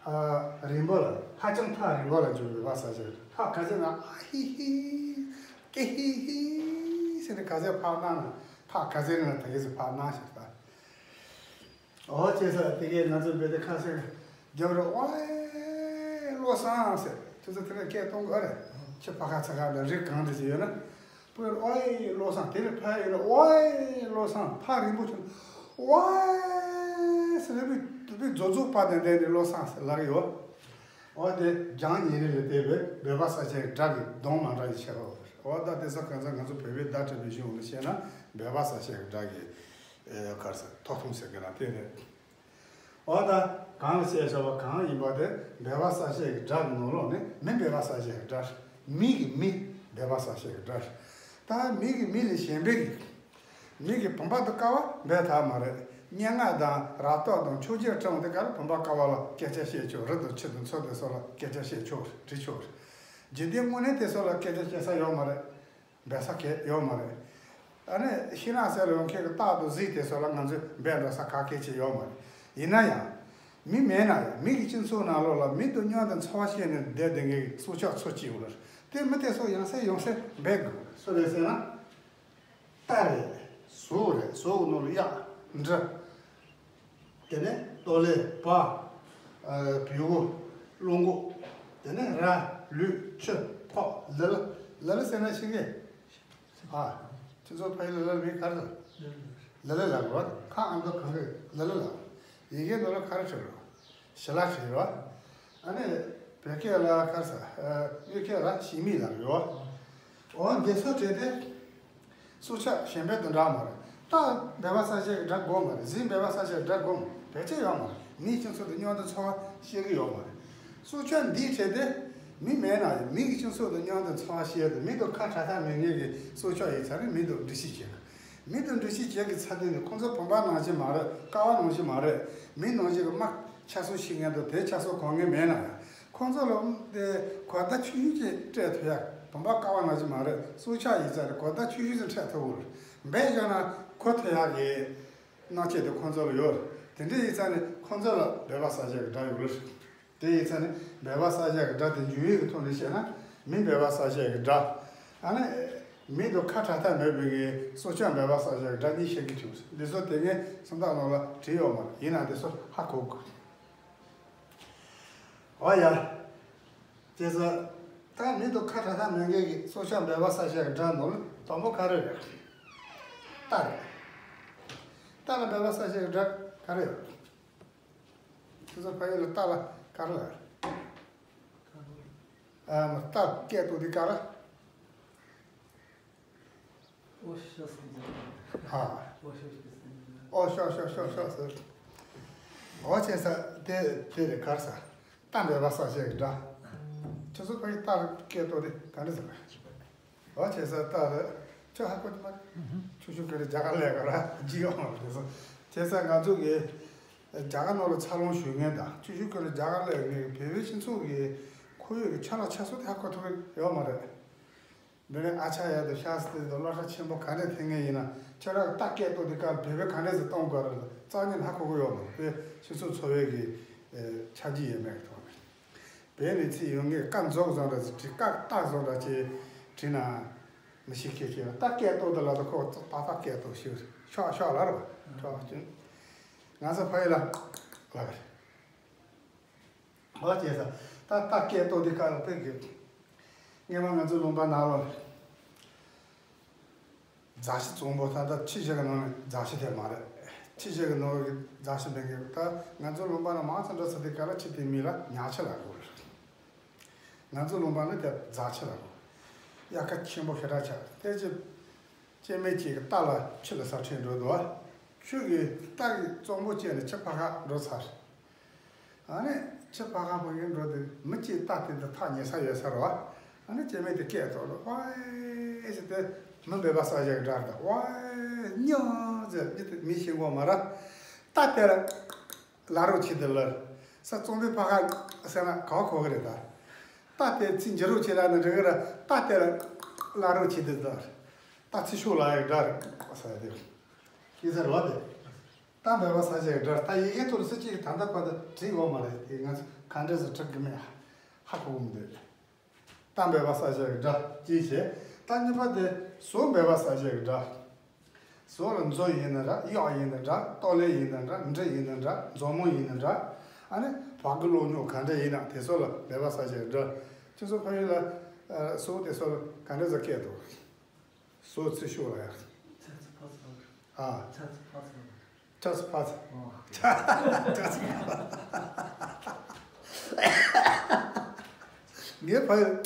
ཨ་རིང་པོ་ལ། ཧ་ཅང་ཐག་རིང་པོ་ལ་འཇུག་པའི་འབད་པ་གསལ་བྱེད་ཀྱི་སྒྲ། ཐག་ག་ཚོད་ན་ཨ་ཧི་ཧི། ཀེ་ཧི་ཧི་ཟེར་ནས་ག་ཚོད་ཕར་གནང་ན། ཐག་ག་ཚོད་རིང་ན་ད་གེ་ཚོད་ཕར་གནང་ཞིག་ད། འོ་བྱས་ཙང་དེ་གས་ང་ཚོ་འབད་དེ་ཁ་སེང་རྒྱབ་རེ་ཝའེ་བློ་བཟང་ཟེར། དེ་ཚོ་དེ་ནས་སྐད་གཏོང་དགོས་རེད། ཁྱེད་ཕ་ཁ་ཚ་ཁ་ལ་རིགས་གང་འདྲ་ཞིག་ཡོད་ན། པོས་ཝའེ་བློ་བཟང་། དེ་ནས་ཕ་ཡོད་ན་ཝའེ་བློ་བཟང་། ཕ་རིང་པོ་བྱུང་ཝའེ་ཟེར་ནས་པའི་རྫོགས་རྫོགས་པ་དེ་འདྲ་ནས་བློ་བཟང་ཟེར་ལབ་ཡོད། འོ་དེ་རྒྱང་ཉེ་རིང་ལ་བལྟས་པའི་འབད་པ་གསལ་བྱེད་ཀྱི་སྒྲ་གི་གདངས་མ་འདྲ་ཡི་ཁྱད་པར་རེད། འོ་ད་དེ་ཚོ་གང་ཚང་ང་ཚོ་བོད་པའི་བརྡ་འཕྲོད་པའི་གཞུང་ལ་བཤད་ན་འབད་པ་གསལ་བྱེད་ཀྱི་སྒྲ་གི་ཨེ་གར་ས་ཐོག་ཐུང་ཟེར་གི་ན་དེ་རེད། འོ་ད་གང་ལ་བཤད་བྱ་བ་གང་ཡིན་པ་དེ་འབད་པ་གསལ་བྱེད་ཀྱི་སྒྲ་གི་ནང་ལོགས་ནས་མི་འབད་པ་གསལ་བྱེད་ཀྱི་སྒྲ། མི་གི་མི་འབད་པ་གསལ་བྱེད་ཀྱི་སྒྲ། ད་མི་གི་མི་ལས་གཞན་པའི་གི། མི་གི་བུམ་པ་དང་ཀ་བ་འབད་ཐབས་མ་རེད། སྙན་ངག་དང་རབ་རྟོག་དང་ཆོས་བརྒྱད་ཕྲེང་བ་དེ་ག་ལ་བུམ་པ་ཀ་བ་ལ་སྐད་ཆ་བཤད་ཆོག་རི་དང་ཆུ་དང་མཚོ་དེ་ཚོ་ལ་སྐད་ཆ་བཤད་ཆོག་འབྲི་ཆོག་འཇིག་རྟེན་དངོས་གནས་དེ་ཚོ་ལ་སྐད་ཆ་བཤད་ས་ཡོད་མ་རེད། འབད་ས་གལ་ཡོད་མ་རེད། ཨ་ནི་ཤིང་ནགས་ཟེར་ལ་ཡོང་མཁན་གྱི་སྟག་དང་གཟིག་དེ་ཚོ་ལ་ང་ཚོས་འབད་འགྲོ་ས་ག་གལ་ཆེ་ཡོད་མ་རེད། ཡིན་ན་ཡང་། མི་མེད་ན་ཡང་མི་གི་སྤྱི་ཚོགས་ནང་ལོགས་ལ་མི་དང་མཉམ་དུ་འཚོ་བ་བྱས་ནས་བསྡད་བསྡད་མཁན་གྱི་སྲོག་ཆགས་ཚོ་གཅིག་ཡོད་རེད། དེ་མི་དེ་ཚོ་ཡང་སེ་ཡང་སེ་འབད་དགོས། སུ་རེད་ཟེར་ན། རྟ་རེད། ཟོག་རེད། ཟོག་གི་ནང་ལ་གཡག་འབྲི། དེ་ནས་ལྟོ་ལེབ་བ། ཨ་བེའུ། གླང་གོག་དེ་ནས་ར། ལུད། ཁྱི། ཕག་ལི་ལི། ལི་ལི་ཟེར་ན་ཤེས་གི། ཨ། ཁྱེད་ཚོ་ཕ་ཡུལ་ལ་ལི་ལི་མིང་ག་རེ་ཟེར། ལི་ལི་ལབ་རོ། ཁ་ཨ་མདོ་གངས་རི་ལི་ལི་ལབ། ཡི་གེ་ནང་ལ་ག་རེ་བྲིས་རོ། ཞི་ལ་བྲིས་རོ། ཨ་ནི་བོད་སྐད་ལ་ག་རེ་ཟེར། ཨ་དབུས་སྐད་ལ་ཞི་མི་ལབ་ཡོད། འོ་འདི་ཚོ་བྲིས་ཏེ། སྲོག་ཆགས་གཞན་པའི་དང་འདྲ་མ་རེད། རྟ་འབད་པ་གསལ་བྱེད་ཀྱི་སྒྲ་དགོས་མ་རེད། གཟིག་འབད་པ་གསལ་བྱེད་ཀྱི་སྒྲ་དགོས་མ་རེད། བེད་སྤྱད་ཡོད་མ་རེད། མིའི་སྤྱི་ཚོགས་དང་མཉམ་དུ་འཚོ་བ་བྱེད་ཀྱི་ཡོད་མ་རེད། སྲོག་ཆགས་འདིའི་གྲས་དེ་མི་མེད་ན་ཡང་མི་གི་སྤྱི་ཚོགས་དང་མཉམ་དུ་འཚོ་བ་བྱེད་དེ། མི་དང་ཁ་བྲལ་ཐབས་མེད་མཁན་གྱི་སྲོག་ཆགས་ཡིན་ཙང་ནི་མི་དང་འདུ་ཤེས་བྱེད་དགོས། མི་དང་འདུ་ཤེས་བྱེད་ཀྱི་ཚར་དུས་ནི་ཁོང་ཚོ་བུམ་པ་ནང་བཞིན་མ་རེད། ཀ་བ་ནང་བཞིན་མ་རེད། མི་ནང་བཞིན་གྱི་དམག་ཆ་ཚང་ཤེས་མཁན་དང་དེ་ཆ་ཚང་གོ་མཁན་མེད་ན་ཡང་། ཁོང་ཚོ་ལ་དེ་གོ་བརྡ་ཆུང་ཆུང་ཅིག་སྤྲད་ཐུབ་ཡ། བུམ་པ་ཀ་བ་ནང་བཞིན་མ་རེད། སྲོག་ཆགས་ཡིན་ཙང་རེད། གོ་བརྡ་ཆུང་ཆུང་ཅིག་འཕྲད་ཐུབ་ཀྱི་རེད། འབད་བཞག་ན་གོ་ཐུབ་ཡ་གི་སྣང་ཆེན་དེ་ཁོང་ཚོ་ལ་ཡོད་རེད། དེ་འདྲ་ཡིན་ཙང་ནི་ཁོང་ཚོ་ལ་འབད་པ་གསལ་བྱེད་ཀྱི་སྒྲ་ཡོད་རེད། དེ་ཡིན་ཙང་ནི་འབད་པ་གསལ་བྱེད་ཀྱི་སྒྲ་དེ་འཇུག་ཡུལ་གྱི་ཐོག་ནས་བཤད་ན་མི་འབད་པ་གསལ་བྱེད་ཀྱི་སྒྲ། ཨ་ནི་མི་དང་ཁ་བྲལ་ཐབས་མེད་པའི་གི་སྲོག་ཆགས་འབད་པ་གསལ་བྱེད་ཀྱི་སྒྲ་གཉིས་བཤད་ཀྱི་ཐུབ་རེད། འདི་ཚོ་དེ་སྔའི་སུམ་རྟགས་ནང་ལ་བྲིས་ཡོད་མ་རེད། ཡིན་ན་དེ་ཚོ་ཧ་གོ་དགོས། འོ་ཡ། བྱས་ཙང་། ད་མི་དང་ཁ་བྲལ་ཐབས་མེད་མཁན་གྱི་སྲོག་ཆགས་འབད་པ་གསལ་བྱེད་ཀྱི་སྒྲ་ནང་ལ་དང་པོ་ག་རེ་རེད། རྟ་རེད། རྟ་ལ་འབད་པ་གསལ་བྱེད་ཀྱི་སྒྲ་ག་རེ་ཡོད། ཁྱེད་ཚོ་ཕ་ཡུལ་ལ་རྟ་ལ་ག་རེ་ལབ། ཨ་མ་རྟ་སྐད་གཏོང་དུས་ག་རེ། ཨོ་ཤ་ཤ་ཟེར། ཨ། ཨོ་ཤ་ཤ་ཟེར། ཨོ་ཤ་ཤ་ཤ་ཤ་ཟེར། འོ་བྱས་ཙང་དེ་དེ་རེད། ག་རེ་ཟེར། རྟ་འབད་པ་གསལ་བྱེད་ཀྱི་སྒྲ། ཁྱེད་ཚོ་ཕ་གི་རྟ་ལ་སྐད་གཏོང་དུས་ག་འདྲ་ཟེར། འོ་བྱས་ཙང་རྟ་ལ་ཁྱོད་ཧ་གོ་གི་མ་རེད། ཆུ་ཤུར་ཁུལ་ལ་རྒྱ་གར་ལས་ཀ་ར་ཇི་ཡོང་བ་རེད་ཟེར། བྱས་ཙང་ང་ཚོ་གི་རྒྱ་གར་ནང་ལ་འཚར་ལོངས་ཞུགས་མཁན་དང་ཆུ་ཤུར་ཁུལ་ལ་རྒྱ་གར་ལས་ཀ་མཁན་གྱི་བོད་པའི་སྤྱི་ཚོགས་ཀྱི་ཁོར་ཡུག་གི་ཆ་ལག་ཆ་ཚང་དེ་ཧ་གོ་ཐུབ་ཀྱི་ཡོད་མ་རེད། འདི་ནས་ཨ་ཅག་ཡ་དང་ཤ་སི་དེ་ཚོ་སློབ་གྲྭ་ཆེན་པོ་ག་འདྲས་ཐོན་མཁན་ཡིན་ན་ཁྱོད་རང་གི་རྟ་སྐད་གཏོང་དུས་སྐབས་བོད་པས་ག་འདྲས་སེ་གཏོང་དགོས་རེད་ལ་རྩ་བ་ཉིད་ཧ་གོ་གི་ཡོད་མ་རེད། དེ་སྤྱི་ཚོགས་འཚོ་བའི་གི་ཆ་རྒྱུས་ཡོད་མེད་གི་ཐོག་ནས། བོད་ནས་ཚིག་ཡོང་མཁན་སྐད་འཛུགས་བཟོ་འདྲ་ཅིག་བྲིས། སྐད་བཏགས་བཟོ་འདྲ་ཅིག་བྲིས་ན་མི་ཤེས་མཁན་ཞིག་ལ། རྟ་སྐད་གཏོང་དུས་ལ་དུ་ཁོ་ཏག་ཏག་སྐད་གཏོང་ཤེས། ཤོག་ཤོག་ལ་རོ། ཤོག་ཅུང་། ང་ཚོ་ཕ་ཡུལ་ལ་ལ་ག་རེད། ཨོ་བྱས་ཙང་ད་རྟ་སྐད་གཏོང་དུས་སྐབས་ལ་དཔེ་གི། སྔོན་མ་ང་ཚོའི་ལུང་པ་ནང་ལ་རྫ་ཆུ་གཙང་པོ། ད་ལྟ་ཆུ་བཞི་གི་ནང་ནས་རྫ་ཆུ་དེ་མ་རེད། ཆུ་བཞི་གི་ནང་གི་རྫ་ཆུ་མིན་གི། ད་ང་ཚོའི་ལུང་པ་ནང་མང་ཙམ་འགྲོ་ཚར་དུས་སྐབས་ལ་ཆུ་དེའི་མིང་ལ་ཉག་ཆུ་ལབ་གོ་རེད། ང་ཚོའི་ལུང་པ་ནི་དེ་རྫ་ཆུ་ལབ་གོ། དབྱར་ཁ་ཆེན་པོ་ཞེ་དྲག་ཆགས། དེ་ཅི་སྐྱེ་དམན་གཅིག་གི་རྟ་ལ་ཆུ་ལ་ས་ཁྲིད་འགྲོ་འདུག་བ། ཆུ་གི་རྟ་གི་གཙང་པོ་བཅད་ནས་ཆུ་ཕར་ཁ་འགྲོ་ཚར། ཨ་ནི་ཆུ་ཕར་ཁ་ཕར་ཡོང་འགྲོ་དུས་མི་གཅིག་རྟ་དེ་འདི་ཐག་ཉེ་ས་ཡོད་ས་རེད་བ། ཨ་ནི་སྐྱེ་དམན་དེ་སྐད་གཏོང་རོགས། ཝའེ་ཟེར་ཏེ་མི་འབད་པ་ས་ཆ་གི་སྒྲ་རེད། ཝའེ་ཉོ་ཟེར། མི་དེ་མི་ཤེས་གོ་མ་ར། རྟ་དེ་ལ་ལ་རོགས་བྱེད་དེ་ལ། ས་གཙང་པོའི་ཕར་ཁ་ཟེར་ན་ག་བ་གོ་གི་རེད་ད། རྟ་དེ་ཚིག་འགྱུར་རོགས་བྱེད་ལ་ནི་འགྲིག་གི་ར། རྟ་དེ་ལ་ལ་རོགས་བྱེད་དེ་ད། རྟ་ཚིག་ཤོག་ལ་ཡག་སྒྲ་རེད་ཟེར་དེ། ཤེས་ས་རེད་བ་དེ། རྟ་འབད་པ་ས་ཆ་གི་སྒྲ། ད་ཡི་གེ་ཐོག་ལ་སུ་གཅིག་གིས་ད་ལྟ་བར་དུ་བྲིས་ཡོད་མ་རེད། དེ་ང་ཚོ་ག་འདྲས་སུ་བྲི་གི་མེད། ཧ་གོ་གི་མི་འདུག་རྟ་འབད་པ་ས་ཆ་གི་སྒྲ་གཅིག་བྱས། རྟ་གཉིས་པ་དེ་ཟོག་འབད་པ་ས་ཆ་གི་སྒྲ། ཟོག་ལ་མཛོ་ཡིན་ན་འདྲ། གཡག་ཡིན་ན་འདྲ། སྟག་ལེབ་ཡིན་ན་འདྲ། འབྲི་ཡིན་ན་འདྲ། མཛོ་མོ་ཡིན་ན་འདྲ། ཨ་ནི་བ་གི་ལོ་ཉོག་ག་འདྲ་ཡིན་ན་དེ་ཚོ་ལ་འབད་པ་ས་ཆ་གི་སྒྲ། ཁྱེད་ཚོ་ཕ་ཡུལ་ལ་ཨ་ཟོག་དེ་ཚོ་ལ་ག་འདྲས་སུ་སྐད་འདུག་ཟོག་ཚིག་ཤོག་ལ་ཡ། ཚ་ཚ་ཕ་ཚ། ཨ། ཚ་ཚ་ཕ་ཚ། ཆ་ཚ་ཕ་ཚ། ཨོ། ཆ་ཚ་ཕ་ཚ། ངའི་ཕ་ཡུལ།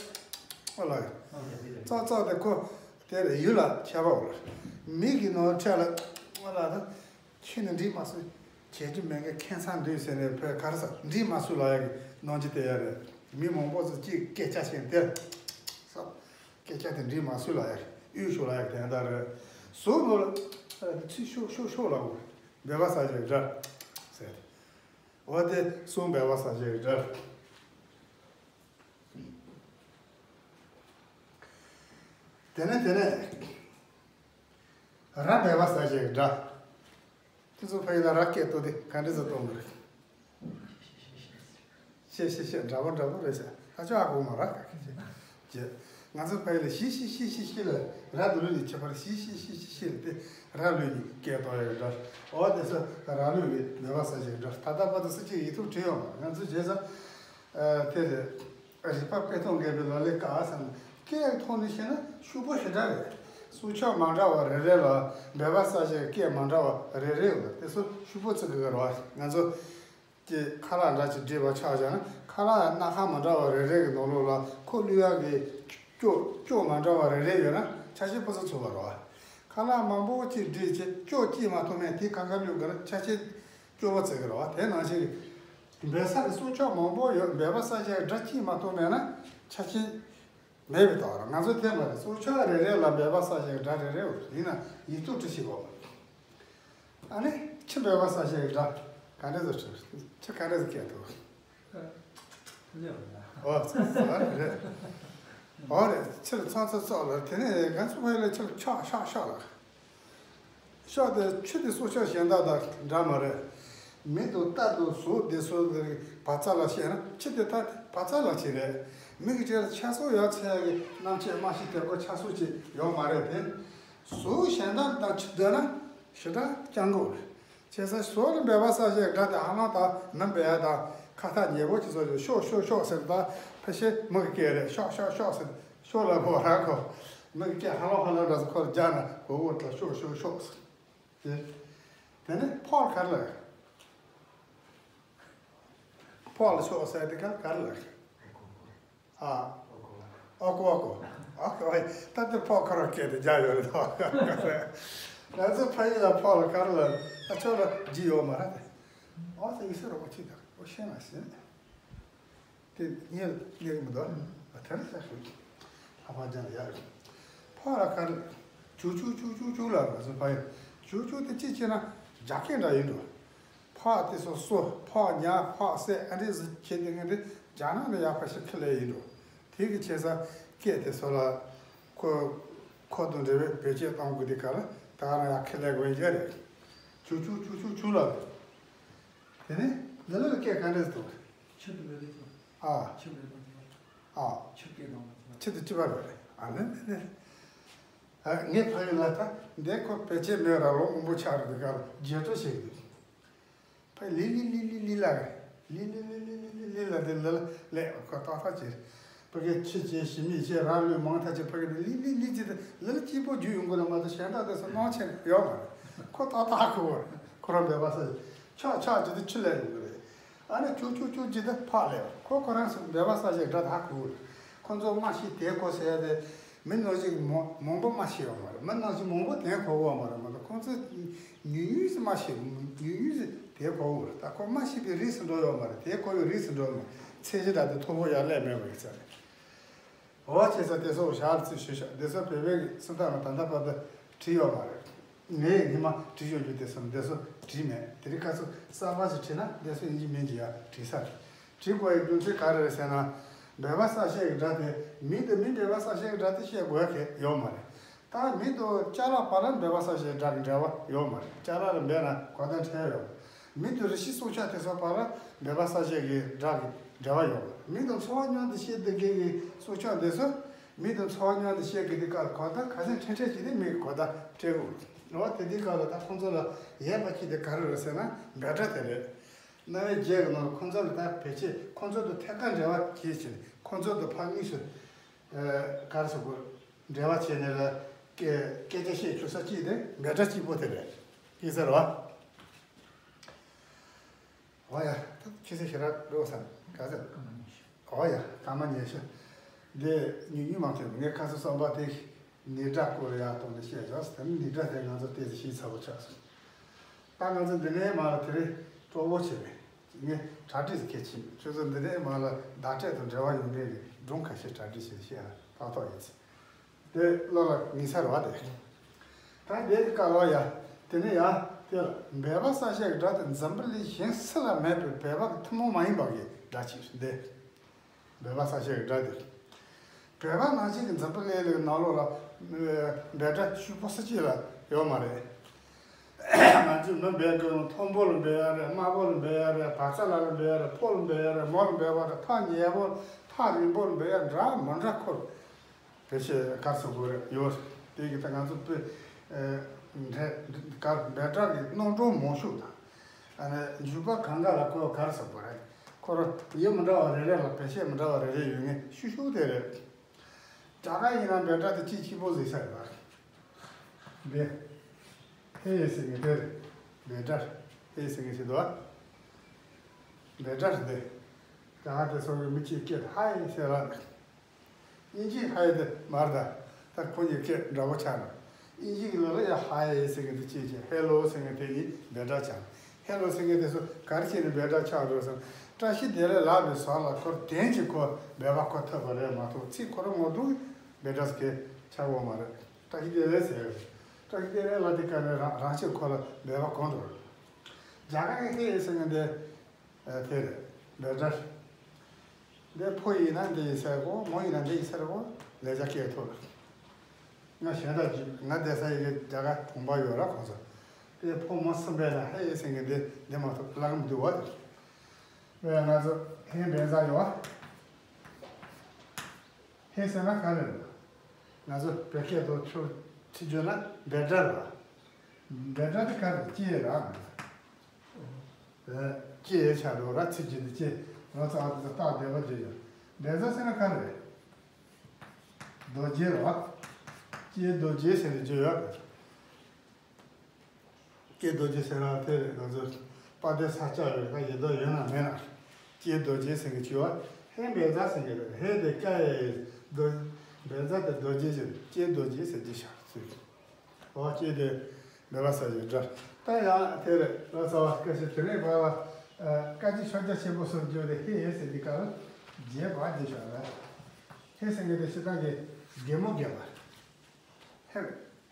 ཨོ་ལ། ཨོ་ཡ། ཙག་ཙག་དེ་ཁོ་དེ་ལ་ཡུལ་ལ་ཁྱད་པར་འོ་ལ། མི་གི་ནང་འཕྲད་ལ། ཨོ་ལ་ད། ཁྱེད་ནི་འདྲིས་མ་སུ། བྱེད་རྒྱུ་མེད་མཁན་ཁེ་མཚང་འདུག་ཟེར་ནས་བོད་ག་རེ་ཟ། འདྲིས་མ་སུ་ལ་ཡ་གི་ནང་ཅི་དེ་ཡ་རེད། མི་མང་པོ་ཚོ་གཅིག་སྐད་ཆ་བཤད་དེ། ས། སྐད་ཆ་དེ་འདྲིས་མ་སུ་ལ་ཡ། གཡུག་ཤོག་ལ་ཡ་དེ་འདྲ་རེད། ཟོག་ནོར་ལ་ཚིག་ཤོག་ཤོག་ཤོག་ལ་འོ། འབད་པ་ས་ཆ་གི་སྒྲ་ཟེར། འོ་དེ་ཟོག་འབད་པ་ས་ཆ་གི་སྒྲ། དེ་ནས་དེ་ནས་ར་འབད་པ་ས་ཆ་གི་སྒྲ། ཁྱེད་ཚོ་ཕ་ཡུལ་ལ་ར་སྐད་གཏོང་དེ་ག་འདྲས་སེ་གཏོང་གི་རེད། ཤེ་ཤེ་ཤེ། འདྲ་པོ་འདྲ་པོ་རེད་ཤག་ད་ཅོག་ཨ་གོ་མ་ར་ག་གི་ཅེ། ང་ཚོ་ཕ་ཡུལ་ལ་ཤི་ཤི་ཤི་ཤི་ཤི་ལ་ར་དུ་ལུ་ནི་ཁྱད་པར་ཤི་ཤི་ཤི་ཤི་ཤི་ལ་དེ་ར་ལུ་ནི་སྐད་གཏོང་ཡག་འདྲ། འོ་དེ་ཚོ་ར་ལུ་ནི་འབད་པ་ས་ཆ་འདྲ། ད་ལྟ་བར་དུ་སུ་གཅིག་ཡིག་ཐོག་བྲིས་ཡོང་མ། ང་ཚོ་བྱས་ཙང་དེ་རེད། རིག་པ་དཔེ་ཐོག་འགལ་བའི་ལོ་ལེགས་ཀ་ཟེར་ན། སྐད་ཐོག་ནས་བཤད་ན་ཕྱུག་པོ་ཞེ་དྲག་རེད། སྲོག་ཆགས་མ་འདྲ་བ་རེ་རེ་ལ་འབད་པ་ས་ཆའི་སྐད་མ་འདྲ་བ་རེ་རེ་ཡོད་ལ། དེ་ཚོ་ཕྱུག་པོ་ཚོ་གི་རེད་བ། ང་ཚོ་ཀྱི་ཁ་ལག་འདྲ་ཅིག་སྒྲིག་པ་ཆགས་བཞག་ན། ཁ་ལག་སྣ་ཁ་མ་འདྲ་བ་རེ་རེ་གི་ནང་ལོགས་ལ་ཁོ་བླུག་ཡག་གི་ཀྱོག་ཀྱོག་མ་འདྲ་བ་རེ་རེ་ཡོད་ན་ཆ་ཤས་ཕུན་སུམ་ཚོགས་པ་རེད་བ། ཁ་ལག་མང་པོ་ཅིག་སྒྲིག་བྱས་ཀྱོག་གཅིག་མ་ཐོབ་མེད་དེ་གང་ག་བླུག་དགོས་ན་ཆ་ཤས་སྐྱོ་བོ་བརྩི་གི་རེད་བ། དེ་ནང་བཞིན་འབད་ས་གི་སྲོག་ཆགས་མང་པོ་ཡོད། འབད་པ་ས་ཆའི་སྒྲ་གཅིག་མ་གཏོགས་མེད་ན་ཆ་རྐྱེན་མེད་པའི་རྟགས་རེད། ང་ཚོ་དེ་མ་རེད། སྲོག་ཆགས་རེ་རེ་ལ་འབད་པ་ས་ཆའི་སྒྲ་རེ་རེ་ཡོད། ཡིན་ན་ཡིག་ཐོག་བྲིས་ཤིག་གོ། ཨ་ནི་ཁྱི་འབད་པ་ས་ཆའི་སྒྲ་ག་འདྲ་ཟེར་ཁྱི་ག་འདྲ་ཟེར་སྐད་འདུག་ཨོ་ཨ་རེད། ཨོ་རེད། ཁྱི་ལ་ཚང་ཚང་ཚོགས་ལ། དེ་ནས་ང་ཚོ་བོད་ལ་ཁྱི་ལ་ཆག་ཤག་ཤག་ལ། ཤག་དེ་ཁྱི་དེ་སྲོག་ཆགས་གཞན་དག་དང་འདྲ་མ་རེད། མི་དང་རྟ་དང་ཟོག་དེ་ཚོ་གི་བག་ཚ་ལ་བཤད་ན་ཁྱི་དེ་ད་བག་ཚ་ལ་ཁྱི་རེད། མི་གི་གྲས་ལ་ཆགས་སོགས་ཡོད་ཚད་ཀྱི་རྣམ་དཔྱོད་མ་ཤེས་དེ་གོ་ཆགས་སོགས་ཅིག་ཡོད་མ་རེད་དེ། ཟོག་གཞན་དག་དང་ཁྱི་བསྡུར་ན་ཞེ་དྲག་སྤྱང་པོ་རེད། བྱས་ཙང་ཟོག་ལ་འབད་པ་ས་ཆའི་སྒྲ་དེ་ཧ་ལམ་ད་མི་འབད་ཡ་དང་ཁ་ཐག་ཉེ་པོ་ཅིག་བཟོ་ཡོད། ཤོག་ཤོག་ཤོག་ཟེར་ད་ཕལ་ཆེར་མི་གི་སྐད་རེད། ཤོག་ཤོག་ཤོག་ཟེར་ཤོག་ལ་གོ་ར་གོ། མི་གི་སྐད་ཧ་ལམ་ཧ་ལམ་འདྲ་ཟེར་ཁོ་ལ་རྒྱག་ན་གོ་གོ་ད་ཤོག་ཤོག་ཤོག་ཟེར། དེ་དེ་ནས་ཕོག་ག་རེ་ལབ། ཕོག་ལ་ཤོག་ཟེར་དེ་ག་ག་རེ་ལབ། ཨ། ཨོ་ཀོ་ཨོ་ཀོ། ཨོ་ཀོ། ད་དེ་ཕོག་ཁ་རོག་སྐད་དེ་རྒྱག་ཡོད་རེད་དོ། ང་ཚོ་ཕ་ཡུལ་ལ་ཕོག་ལ་ག་རེ་ལབ། ཨ་ཆོག་ལ་ཇི་ཡོད་མ་རེད་དེ། ཨོ་ད་ཡིག་སོ་རོགས་པ་ཅིག་དང་ཨོ་ཤེས་མ་ཤེས། དེ་ཉེ་ཉེ་གི་མི་འདུག་ཨ་དེ་རེད་ཤག་ཤོད། ཨ་ཕ་ཅང་ལ་ཡག་རེད། ཕོག་ལ་ག་རེ། ཅུ་ཅུ་ཅུ་ཅུ་ཅུ་ལ་ང་ཚོ་ཕ་ཡུལ་ཅུ་ཅུ་དེ་ཅི་བྱས་ན་རྒྱ་སྐད་འདྲ་ཡིན་འགྲོ། ཕག་དེ་ཚོ་སོ། ཕག་ཉ་ཕག་སེ་ཨ་འདྲས་ཟིག་ཁྱེད་དེ་ངས་དེ་རྒྱ་ནག་ནས་ཡག་པ་ཞིག་ཁྱེར་ལེ་ཡིན་འགྲོ། དེ་གི་བྱས་ས་སྐད་དེ་ཚོ་ལ་ ཁོ་ཁོ་དང་འབྲེལ་བའི་བེད་སྤྱོད་གཏོང་དགོས་དུས་སྐབས་ལ་ད་ག་རང་ཡར་ཁས་ལེན་དགོས་ཡ་རེད། ཆུ་ཆུ་ཆུ་ཆུ་ཆུ་ལ། དེ་ནས་ལ་ལ་ལ་སྐད་ག་འདྲས་འདུག་ཆུ་དུ་མེད་དུས་སོ། ཨ། ཆུ་མེད་པ་དེ། ཨ། ཆུ་སྐད་གཏོང་བ་དེ། ཆུ་དུ་ཆུ་བར་བ་རེད། ཨ་ནི་ནི་ནི། ཨ། ངས་ཕ་ཡུལ་ལ་ད་འདས་ཁོ་བེད་སྤྱོད་མེད་ར་ལོ་མང་པོ་ཆགས་རེད། དུས་སྐབས་ལ་བརྗེད་སྤྲོད་བྱེད་ཀྱི་འདུག་ཕ་ལི་ལི་ལི་ལི་ལི་ལ་ག་ལི་ལི་ལི་ལི་ལི་ལི་ལི་ལ་དེ་ལ་ལ་ལས་ཁོ་ཏག་ཏག་བྱེད། ཕ་གི་ཁྱི་བྱེད་ཞི་མི་བྱེད་ར་ལུས་མང་ཐག་ཆེ་ཕ་གི་དེ་ལི་ལི་ལི་ཅི་དེ་ལ་ལ་སྐྱིད་པོ་རྒྱུ་ཡོང་གི་ལ་མ་གཏོགས་གཞན་དག་དེ་སུ་སྣང་ཆེན་ཡོད་མ་རེད། ཁོ་ཏག་ཏག་ཁོ་བོ་རེད། ཁོ་རང་འབད་པ་ས་ཆག་ཆག་ཅི་དེ་ཆུ་ལས་ཡོང་གི་རེད། ཨ་ནི་ཅུ་ཅུ་ཅུ་ཅི་དེ་ཕག་ལས་ཁོ་ཁོ་རང་སུ་འབད་པ་ས་ཞིག་འདྲ་ད་ཁོ་བོ་རེད། ཁོ་ཚོ་མ་ཤི་དེ་ཁོ་ཟེར་ཡ་དེ། མི་ནང་བཞིན་མང་མང་པོ་མ་ཤེས་ཡོད་མ་རེད། མི་ནང་བཞིན་མང་པོ་དེ་གོ་གོ་མ་རེད་མ་གཏོགས་ཁོང་ཚོ་ཉུང་ཉུང་ཞིག་མ་ཤེས། ཉུང་ཉུང་ཞིག་དེ་གོ་གོ་རེད། ད་ཁོ་མ་ཤེས་པའི་རིགས་སུ་འགྲོ་ཡོད་མ་རེད། དེ་གོ་བའི་རིགས་སུ་འགྲོ་མ་རེད། ཚད་གཞི་འདྲ་དེ་མཐོ་པོ་ཡར་སླེབས་མེད་པ་ཡིན་ས་རེད། འོ་བྱས་ཙང་དེ་ཚོ་ཞར་ཚིག་ཞུས་ཤག་དེ་ཚོ་བོད་པའི་གི་སུམ་རྟགས་ལ་ད་ལྟ་བར་དུ་བྲིས་ཡོད་མ་རེད། ངས་ཉི་མ་བྲིས་ཡོང་རྒྱུ་དེ་ཚོ་དེ་ཚོ་བྲིས་མེད། དེ་རིང་ཁ་སང་གསར་པ་ཞིག་བྲིས་ན་དེ་ཚོ་ཡིན་གཅིག་མིན་གཅིག་ཡར་བྲིས་ས་རེད། བྲིས་དགོས་ཡའི་རྒྱུ་མཚན་ག་རེ་རེད་ཟེར་ན། འབད་པ་གསལ་བཤད་ཀྱི་སྒྲ་དེ་མི་དང་མི་འབད་པ་གསལ་བཤད་ཀྱི་སྒྲ་དེ་བཤད་དགོས་ཡ་གལ་ཡོད་མ་རེད། ད་མི་དང་ཅ་ལག་བར་ལ་འབད་པ་གསལ་བཤད་ཀྱི་སྒྲ་གི་འབྲེལ་བ་ཡོད་མ་རེད། ཅ་ལག་ལ་འབད་ན་གོ་བརྡ་འཕྲད་ཡོད་མ་རེད། མི་དང་རི་ཤི་སྲོག་ཆགས་དེ་ཚོ་བར་ལ་འབད་པ་གསལ་བཤད་ཀྱི་སྒྲ་གི་འབྲེལ་བ་ཡོད་མ་རེད། མི་དང་འཚོ་བ་མཉམ་དུ་བཤད་བསྡད་མཁན་གྱི་སྲོག་ཆགས་དེ་ཚོ་མི་དང་འཚོ་བ་མཉམ་དུ་བཤད་དགོས་དུས་སྐབས་གོ་བརྡ་ག་ཚད་འཕྲད་འཕྲད་ཀྱི་དེ་མི་གོ་བརྡ་སྤྲད་དགོས་རེད། འོ་དེ་དུས་སྐབས་ལ་ད་ཁོང་ཚོ་ལ་ཡས་པ་གཅིག་དེ་ག་རེ་རེད་ཟེར་ན་འབོད་སྒྲ་དེ་རེད། རྣ་བའི་རྒྱན་གྱི་ནང་ལ་ཁོང་ཚོ་ལ་ད་བེད་སྤྱོད་ཁོང་ཚོ་དང་ཐད་ཀར་འབྲེལ་བ་གྱིས་ཕྱིན་ཁོང་ཚོ་དང་ཕར་དངོས་སུ་ཨ་ག་རེ་ཟེར་དགོས་འབྲེལ་བ་བྱས་ནས་ལ་སྐད་སྐད་ཆ་བཤད་ཆོག་ས་གཅིག་དེ་འབོད་སྒྲ་གཅིག་པོ་དེ་རེད། ཡིན་ས་རེད་བ། འོ་ཡ། ད་ཁྱེད་ཚོ་ཞེ་དྲག་འགྲོ་བསམ་ག་ཚོད། འོ་ཡ། སྐར་མ་ཉི་ཤུ། འདི་ཉུང་ཉུང་མ་ཐོན་ངས་ཁ་སང་གསུངས་པ་དེ་ནི་སྒྲ་སྐོར་ཡག་གཏོང་ནས་བཤད་ཆོག་དེ་ནི་ནི་སྒྲ་དེ་ང་ཚོ་ཏོག་ཙམ་ཤེས་ཚར་བ་ཆགས་སོང་། ད་ང་ཚོ་འདི་ནས་མར་ལ་དེ་རིང་སྤྲོ་པོ་བྱས་པས་ངས་གྲ་སྒྲིག་གལ་ཆེ་ཁྱོད་ཚོ་འདི་ནས་མར་ལ་བརྡ་སྤྲོད་དང་འབྲེལ་བ་ཡོད་མཁན་གྱི་སྒྲུང་ཁ་ཤས་གྲ་སྒྲིག་བྱས་བཤད་ན་ཏག་ཏག་ཡིན་ཚེ། དེ་བློ་ལ་ངེས་ས་རེད་བ་དེ། ད་འདི་གི་སྐབས་ལ་ཡ། དེ་ནས་ཡ། དེ་ལ་འབད་པ་གསལ་བཤད་ཀྱི་སྒྲ་དེ་འཛམ་བུ་གླིང་གཞན་སུ་ལ་མེད་པའི་བོད་པ་གི་ཐུན་མོང་མ་ཡིན་པ་གི་སྒྲ་ཅིག་རེད་འདི། འབད་པ་གསལ་བཤད་ཀྱི་སྒྲ་དེ། བོད་པ་ནང་བཞིན་གྱི་འཛམ་བུ་གླིང་གི་ནང་ལོགས་ལ་འབད་སྒྲ་ཕྱུག་པོ་སུ་གཅིག་ལ་ཡོད་མ་རེད། ང་ཚོས་མི་འབད་དགོས་རུང་མཐོན་པོ་ལ་འབད་ཡ་རེད། དམའ་པོ་ལ་འབད་ཡ་རེད། བག་ཚ་ལ་ལ་འབད་ཡ་རེད། ཕོ་ལ་འབད་ཡ་རེད། མོ་ལ་འབད་བ་རེད། ཐག་ཉེ་པོ་ཐག་རིང་པོ་ལ་འབད་ཡ་འདྲ་མི་འདྲ་ཁོ། བེད་སྤྱོད་ག་རེ་ཟེར་དགོས་རེད་ཡོད། དེ་གི་ད་ང་ཚོ་དཔེ་འབྲས་ག་འབད་སྒྲ་གི་རྣམ་གྲངས་མང་ཤོས་དང་། ཨ་ནི་འཇུག་པ་གང་ག་ལ་ཁོ་ག་རེ་ཟེར་དགོས་རེད། ཁོ་རང་ཡུལ་མི་འདྲ་བ་རེ་རེ་ལ་བེད་སྤྱོད་མི་འདྲ་བ་རེ་རེ་ཡོད་ངེས་ཤུ་ཤུ་དེ་རེད། རྒྱ་གར་ཡིན་ན་འབད་སྒྲ་དེ་གཅིག་གཅིག་པོ་ཟེར་ས་རེད་བ། འདི་ཧེ་ཟེར་མཁན་དེ་རེད། འབད་སྒྲ་ཧེ་ཟེར་མཁན་ཞིག་འདུག་བ། འབད་སྒྲ་རེད་འདི། རྒྱ་གར་དེ་ཚོ་གི་མི་གཅིག་སྐད་ཧའི་ཟེར་ལ། དབྱིན་ཇིའི་ཧའི་དེ་མར་ད། ད་ཁོ་གཉིས་སྐད་འདྲ་པོ་ཆགས་ན། དབྱིན་ཇི་གི་ལོ་ལ་ཡ་ཧའི་ཟེར་གི་འདུག་ཅེས་བྱས་ཧེ་ལོ་ཟེར་གི་དེ་གཉིས་འབོད་སྒྲ་ཆགས། ཧེ་ལོ་ཟེར་གི་དེ་ཚོ་ག་རེ་བྱས་ནས་འབོད་སྒྲ་ཆགས་འགྲོ་ཟེར་ན། བཀྲ་ཤིས་བདེ་ལེགས་ལབ་པའི་བཟོ་ལ་ཁོར་དོན་གྱིས་ཁོ་འབོད་པ་ཁོ་ཐུབ་པ་རེད་མ་གཏོགས་ཚིག་ཁོ་རང་ངོ་གདོང་གི་འབོད་སྒྲ་ཟེར་གི་ཆགས་ཡོད་མ་རེད། བཀྲ་ཤིས་བདེ་ལེགས་ཟེར་ཡ་རེད། བཀྲ་ཤིས་བདེ་ལེགས་ལབ་དུས་ཀ་ནས་རང་རང་ཕྱིར་ཁོ་ལ་འབོད་པ་གང་འགྲོ་རེད། རྒྱ་གར་གི་ཧེ་ཟེར་གི་འདི། ཨ་དེ་རེད། འབོད་སྒྲ། འདི་ཕོ་ཡིན་ན་འདི་ཡིན་ཟེར་གོ་མོ་ཡིན་ན་འདི་ཡིན་ཟེར་གོ་ལས་བྱ་སྐད་ཐོག་ང་གཞན་དག་ཅིག་ང་བསྡད་ས་ཡི་གེ་རྒྱ་གར་གོམ་པ་ཡོད་ར་ཁོང་ཚོ། དེ་ཕོ་མོ་གསུམ་པས་ན་ཧེ་ཟེར་གི་འདི་འདི་མ་གཏོགས་ལབ་མི་འདུག་བ། དེ་བས་ང་ཚོ་ཧེ་འབེན་ས་ཡོད་བ། ཧེ་ཟེར་ན་ག་རེ་རེད། ང་ཚོ་བོད་སྐད་དུ་ཆུ་ཆུ་བརྗོད་ན་འབོད་སྒྲ་རེད་བ། འབོད་སྒྲ་དེ་ག་རེ་ཅི་ཡོད་ར། ཅེས་བྱ་རུ་ར་ཚིག་གཅིག་ཏུ་ཅེས་རང་ཚ་བ་དེ་ཚོ་རྟགས་བདེ་བ་བརྗོད་ཡོད། འབེན་ས་ཟེར་ན་ག་རེ་རེད། རྡོ་རྗེ་རེད་བ། ཅེས་རྡོ་རྗེ་ཟེར་ནས་བརྗོད་ཡོད། ཅེས་རྡོ་རྗེ་ཟེར་ན་དེ་རེད། ང་ཚོ་དཔལ་ལྡན་ས་སྐྱ་ཡོད་ན་ཡོད་དོ་ཡོད་ན་མེད་ན། ཅེས་རྡོ་རྗེ་ཟེར་གི་བྱོས་བ། ཧེ་འབེན་ས་ཟེར་གི་རེད། ཧེ་དེ་ཀ་ཡ་ཡིན། རྡོ་འབེན་ས་དེ་རྡོ་རྗེ་ཟེར། ཅེས་རྡོ་རྗེ་ཟེར་གྱི་ཤག་ཟེར། འོ་ཅེས་དེ་འབོད་པ་གསལ་བྱེད་སྒྲ། ད་ཡང་དེ་རེད། ལོ་ཙཱ་བ་སྐད་ཆ་དེ་ནས་བར་བ། བཀའ་བརྒྱུད་ཕྱག་རྒྱ་ཆེན་པོ་སོགས་བརྗོད་དེ་ཧེ་ཧེ་ཟེར་དུས་སྐབས་ལ་རྗེས་དཔག་རྗེས་ཤོག་རེད། ཧེ་ཟེར་མཁན་དེ་སྤྱིར་བཏང་གི་གད་མོ་བགད་པ། ཧེ་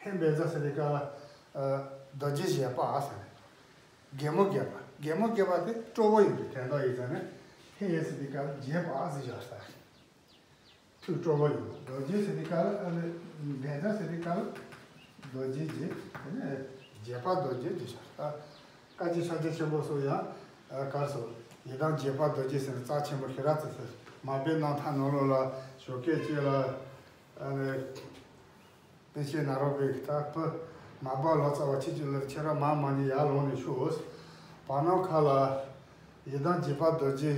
ཧེ་འབེན་ས་ཟེར་དུས་སྐབས་ལ་རྡོ་རྗེ་རྗེས་དཔག་ཟེར། གད་མོ་བགད་པ། གད་མོ་བགད་པ་དེ་སྤྲོ་བོ་ཡིན་པའི་དོན་དག་ཡིན་ཙང་ནས་ཧེ་ཧེ་ཟེར་དུས་སྐབས་ལ་རྗེས་དཔག་ཟེར་ཤོག་ཟེར། ཚུལ་སྤྲོ་བོ་ཡིན། རྡོ་རྗེ་ཟེར་དུས་སྐབས་ལ་ཨ་ནི་འབད་བརྩོན་ཟེར་དུས་སྐབས་ལ་རྡོ་རྗེ་རྗེ། དེ་ནས་རྗེ་དཔལ་རྡོ་རྗེ་རྗེ་ཤོག་ཨ། བཀའ་བརྒྱུད་ཕྱག་རྒྱ་ཆེན་པོ་སོགས་ཡང་ཨ་གར་སོགས་ཡི་དམ་རྗེ་དཔལ་རྡོ་རྗེ་ཟེར་ནས་རྩ་ཆེན་པོ་ཞེ་དྲག་བརྩི་ཟེར། མར་པའི་རྣམ་ཐར་ནང་ལོགས་ལ་ཞོགས་ཀས་གཅིག་ལ་ཨ་ནི། པཎ་ཆེན་ནཱ་རོ་པས་ད་བུ་མར་པ་ལོ་ཙཱ་བ་ཁྱེད་ཀྱི་ལར་ཁྱེད་རང་མ་མ་ཉེས་ཡར་ལོངས་ནས་ཤོག་བར་སྣང་ཁ་ལ་ཡི་དམ་རྗེ་དཔལ་རྡོ་རྗེ་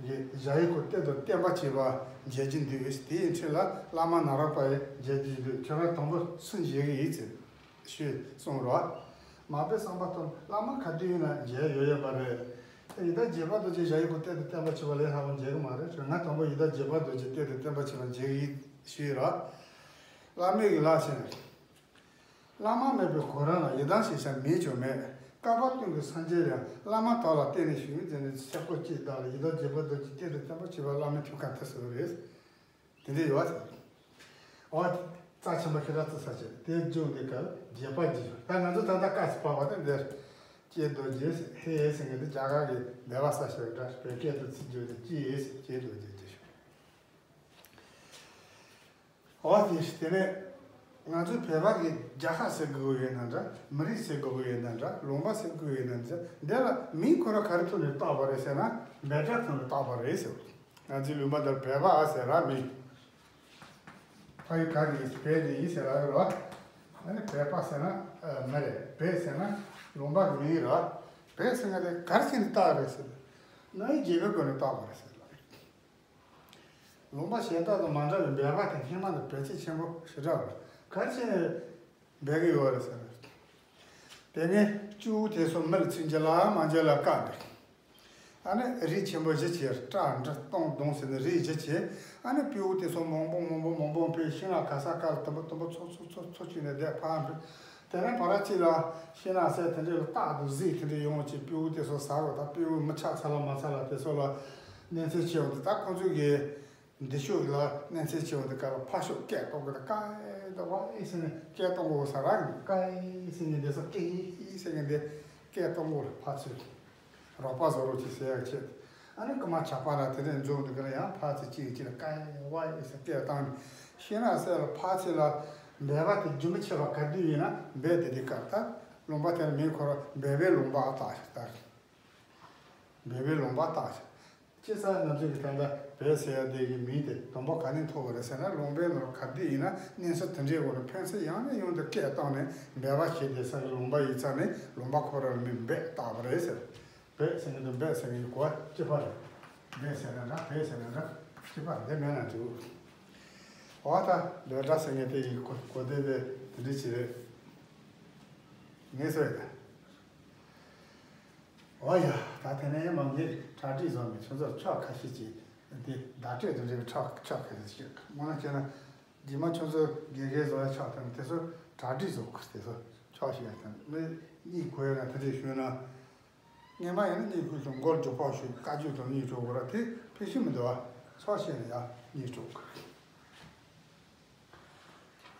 ཡི་ཞལ་ཡི་གུ་གཏེར་དུ་བརྟན་པ་བྱས་པ་མཇལ་རྒྱུ་འདུག་དེའི་འཕྲིན་ལ་བླ་མ་ནཱ་རོ་པ་ཡིས་མཇལ་རྒྱུ་འདུག་ཁྱེད་རང་དང་པོ་སུ་མཇལ་གི་ཡིན་ཟེར་ཞུས་གསུངས་རོགས། མར་པའི་བསམ་པ་ལྟར་བླ་མ་ག་དུས་ཡིན་ན་མཇལ་ཡོང་ཡོད་པ་རེད། ཡི་དམ་རྗེ་དཔལ་རྡོ་རྗེ་ཞལ་ཡི་གུ་གཏེར་དུ་བརྟན་པ་བྱས་པ་ལས་སླ་པོ་མཇལ་གི་མ་རེད། ང་དང་པོ་ཡི་དམ་རྗེ་དཔལ་རྡོ་རྗེ་གཏེར་དུ་བརྟན་པ་བྱས་པ་མཇལ་གི་ཡིན་ཞུས་རོགས། བླ་མའི་གི་ལག་ཕྱིན། བླ་མ་མེད་པའི་གོ་རང་ལ་ཡི་དམ་ཞེས་བྱ་མིང་ཀྱང་མེད། བསྐལ་པ་སྟོང་གི་སངས་རྒྱས་ཡང་བླ་མ་དག་ལ་བརྟེན་ནས་བྱུང་ཟེར་ནས་ཤག་པོ་གཅིག་བདག་ལ་ཡི་དམ་རྗེ་དཔལ་རྡོ་རྗེ་གཏེར་དུ་བརྟན་པ་བྱས་པ་བླ་མའི་ཐུགས་ཁ་མཐུན་ཟེར་བ་རེད། དེ་འདྲ་ཡོད་ཟེར། འོ། རྩ་ཆེན་པོ་ཤི་ར་ཙི་ས་ཆེ་དེ་བརྗོད་འདི་གར་རྗེ་དཔལ་རྗེ་ཞུ། ད་ང་ཚོ་ད་ལྟ་བཀའ་ཟིག་ཕབ་པ་དེ་འདིར་ཀྱེ་རྡོ་རྗེ་ཧེ་ཟེར་མཁན་དེ་རྒྱ་གར་གི་འདས་པ་ས་ཞིག་འདྲ་བོད་སྐད་དུ་ཚིག་བརྗོད་དེ་ཀྱེ་ཟེར་ཀྱེ་རྡོ་རྗེ་རྗེ་ཞུ། འོ་དེ་དེ་ནས་ང་ཚོའི་བོད་པ་གི་རྒྱ་ཧ་ཟེར་དགོས་ཡོད་ན་འདྲ། མི་རིགས་ཟེར་དགོས་ཡོད་ན་འདྲ། ལུང་པ་ཟེར་དགོས་ཡོད་ན་འདྲ། འདི་ལ་མིང་ཁོ་རང་ག་རེ་ཐོག་ནས་བཏགས་པ་རེད་ཟེར་ན། འབོད་སྒྲ་ཐོག་ནས་བཏགས་པ་རེད་ཟེར། ང་ཚོའི་ལུང་པ་འདིར་བོད་པ་ཟེར་ར་མིང་། ཕ་ཡུལ་ག་ནས་ཡིན་བོད་ནས་ཡིན་ཟེར་ར་ཡོད་ར། ཨ་ནི་བོད་པ་ཟེར་ན་མི་རེད། བོད་ཟེར་ན་ལུང་པ་གི་མིང་རེད། བོད་ཟེར་ན་དེ་ག་རེ་བྱས་ནས་བཏགས་རེད་ཟེར། རྣམ་དབྱེ་བརྒྱད་པའི་སྒོ་ནས་བཏགས་པ་རེད་ཟེར་ལ། ལུང་པ་གཞན་དག་དང་མ་འདྲ་བའི་འབོད་པ་དེ་སྔོན་མ་ནས་བོད་ཆས་ཆེན་པོ་ཞེ་དྲག་རེད། ག་རེ་བྱས་ནས་འབོད་ཀྱི་ཡོད་རེད་ཟེར། དེ་ནས་སྤྲེའུ་དེ་ཚོ་མི་ལ་ཚིག་མཇལ་ལ་མ་མཇལ་ལ་བཀག་འདུག་ཨ་ནི་རིགས་ཆེན་པོ་བཞི་བྱས། སྤྲ་འབྲི་སྟོང་ལྡོང་ཟེར་ནས་རིགས་བཞི་བྱས། ཨ་ནི་སྤྲེའུ་དེ་ཚོ་མང་པོ་མང་པོ་མང་པོ་འཕེལ། ཤིང་ནགས་ག་ས་ག་ལ་དུམ་བུ་དུམ་བུ་ཚོ་ཚོ་ཚོ་ཚོ་བྱས་ནས་བསྡད་ཕར་འཕེལ། དེ་ནས་བར་གཅིག་ལ་ཤིང་ནགས་གསེབ་དེ་འདྲ་ལ་སྟག་དང་གཟིག་དེ་འདྲ་ཡོང་བྱས། སྤྲེའུ་དེ་ཚོ་ཟ་རོགས། ད་སྤྲེའུ་མི་ཆགས་ཚར་ལ་མ་ཚར་ལ་དེ་ཚོ་ལ་གནོད་འཚེ་ཆེ་བ་དེ། ད་ཁོང་ཚོས་ཀྱི་འདི་ཤོག་ལ་གནོད་འཚེ་ཆེ་བ་དེ་ག་ལ་ཕར་ཤོག་སྐད་གཏོང་གི། ད་ཀའི་ད་ཝའི་ཟེར་ནས་སྐད་གཏོང་གོ་ས་ར། ཀའི་ཟེར་ནས་འདི་ས་ཀེ་ཟེར་ནས་འདི་སྐད་གཏོང་གོ་ལ་ཕར་ཚུར། རོགས་པ་བཟོ་རོགས་ཀྱིས་ཟེར་ཡག་ཆེད། ཨ་ནི་རྐུ་མ་ཇག་པ་ར་དེ་འདྲས་འཛོམས་འདུག་གི་ལ། ཡང་ཕར་ཚུར་གཅིག་གིས་གཅིག་ལ་ཀའི་ཝའི་ཟེར་སྐད་བཏང་ནས། ཤིང་ནགས་གསེབ་ལ་ཕར་ཚུར་ལ་འབོད་པ་དེ་རྒྱུན་མི་ཆད་པ་ག་དུས་ཡིན་ན་འབོད་དེ། དེ་སྐབས་ད་ལུང་པ་དེར་མིང་ཁོ་རང་འབོད་པའི་ལུང་པ་བཏགས་ཤག་ད་འབོད་པའི་ལུང་པ་བཏགས་ཤག་ཅི་ཟེར་ན་ང་ཚོས་ཀྱི་ད་ལྟ་བོད་ཟེར་ཡ་དེ་གི་མིང་དེ་དང་པོ་ག་ནས་ཐོགས་པ་རེད་ཟེར་ན། ལུང་པའི་ནང་ག་དུས་ཡིན་ན་གནས་ཚུལ་དེ་འདྲའི་འོག་ནས་ཕན་ཚུན་ཡང་ནས་ཡང་དུ་སྐད་བཏང་ནས་འབོད་པ་བྱས་ཏེ་ས་གི་ལུང་པ་ཡིན་ཙང་ནས་ལུང་པ་ཁོ་རང་ལ་མིང་འབོད་བཏགས་པ་རེད་ཟེར། བོད་ཟེར་མཁན་དང་འབོད་ཟེར་མཁན་གྱི་གོ་བ་གཅིག་པ་རེད། འབོད་ཟེར་ན་འདྲ། བོད་ཟེར་ན་འདྲ། གཅིག་པ་རེད། འདི་མེད་ན་འགྲིག་འོ་ད་འབོད་སྒྲ་ཟེར་མཁན་དེ་ཡི་གོ་གོ་དེ་དེ་དེ་འདྲ་ཅིག་རེད། ངས་བཟོས་ཡོད། འོ་ཡ། ད་དེ་ནས་མང་གི་གྲ་སྒྲིག་བཟོ་མི་ཁྱོད་ཚོར་ཕྱོགས་ཁ་ཤས་ཀྱིས་འདི་བརྡ་སྤྲོད་དུ་འབྲེལ་བའི་ཕྱོགས་ཕྱོགས་ཁ་ཤས་ཤིག་དངོས་གནས་བྱས་ན་རྗེས་མ་ཁྱོད་ཚོ་དགེ་རྒན་བཟོ་ཡ་ཕྱོགས་དེ་ནི་དེ་ཚོ་གྲ་སྒྲིག་བཟོ་དགོས། དེ་ཚོ་ཕྱོགས་ཤིག་ཡ་དེ་ནི་གཉིད་ཁུག་ཡ་ན་དེ་འདྲས་ཞུས་ན། སྔོན་མ་ཡིན་ན་གཉིད་ཁུག་སོང་མགོ་ལ་རྒྱུག་ཕོག་ཞུས། བཀའ་བརྒྱུད་དང་གཉིད་སྤྲོ་དགོས་ར། དེ་ཕལ་ཆེར་མི་འདུག་བ། ཕྱོགས་ཤིག་ནས་ཡ་གཉིད་སྤྲོ་དགོས།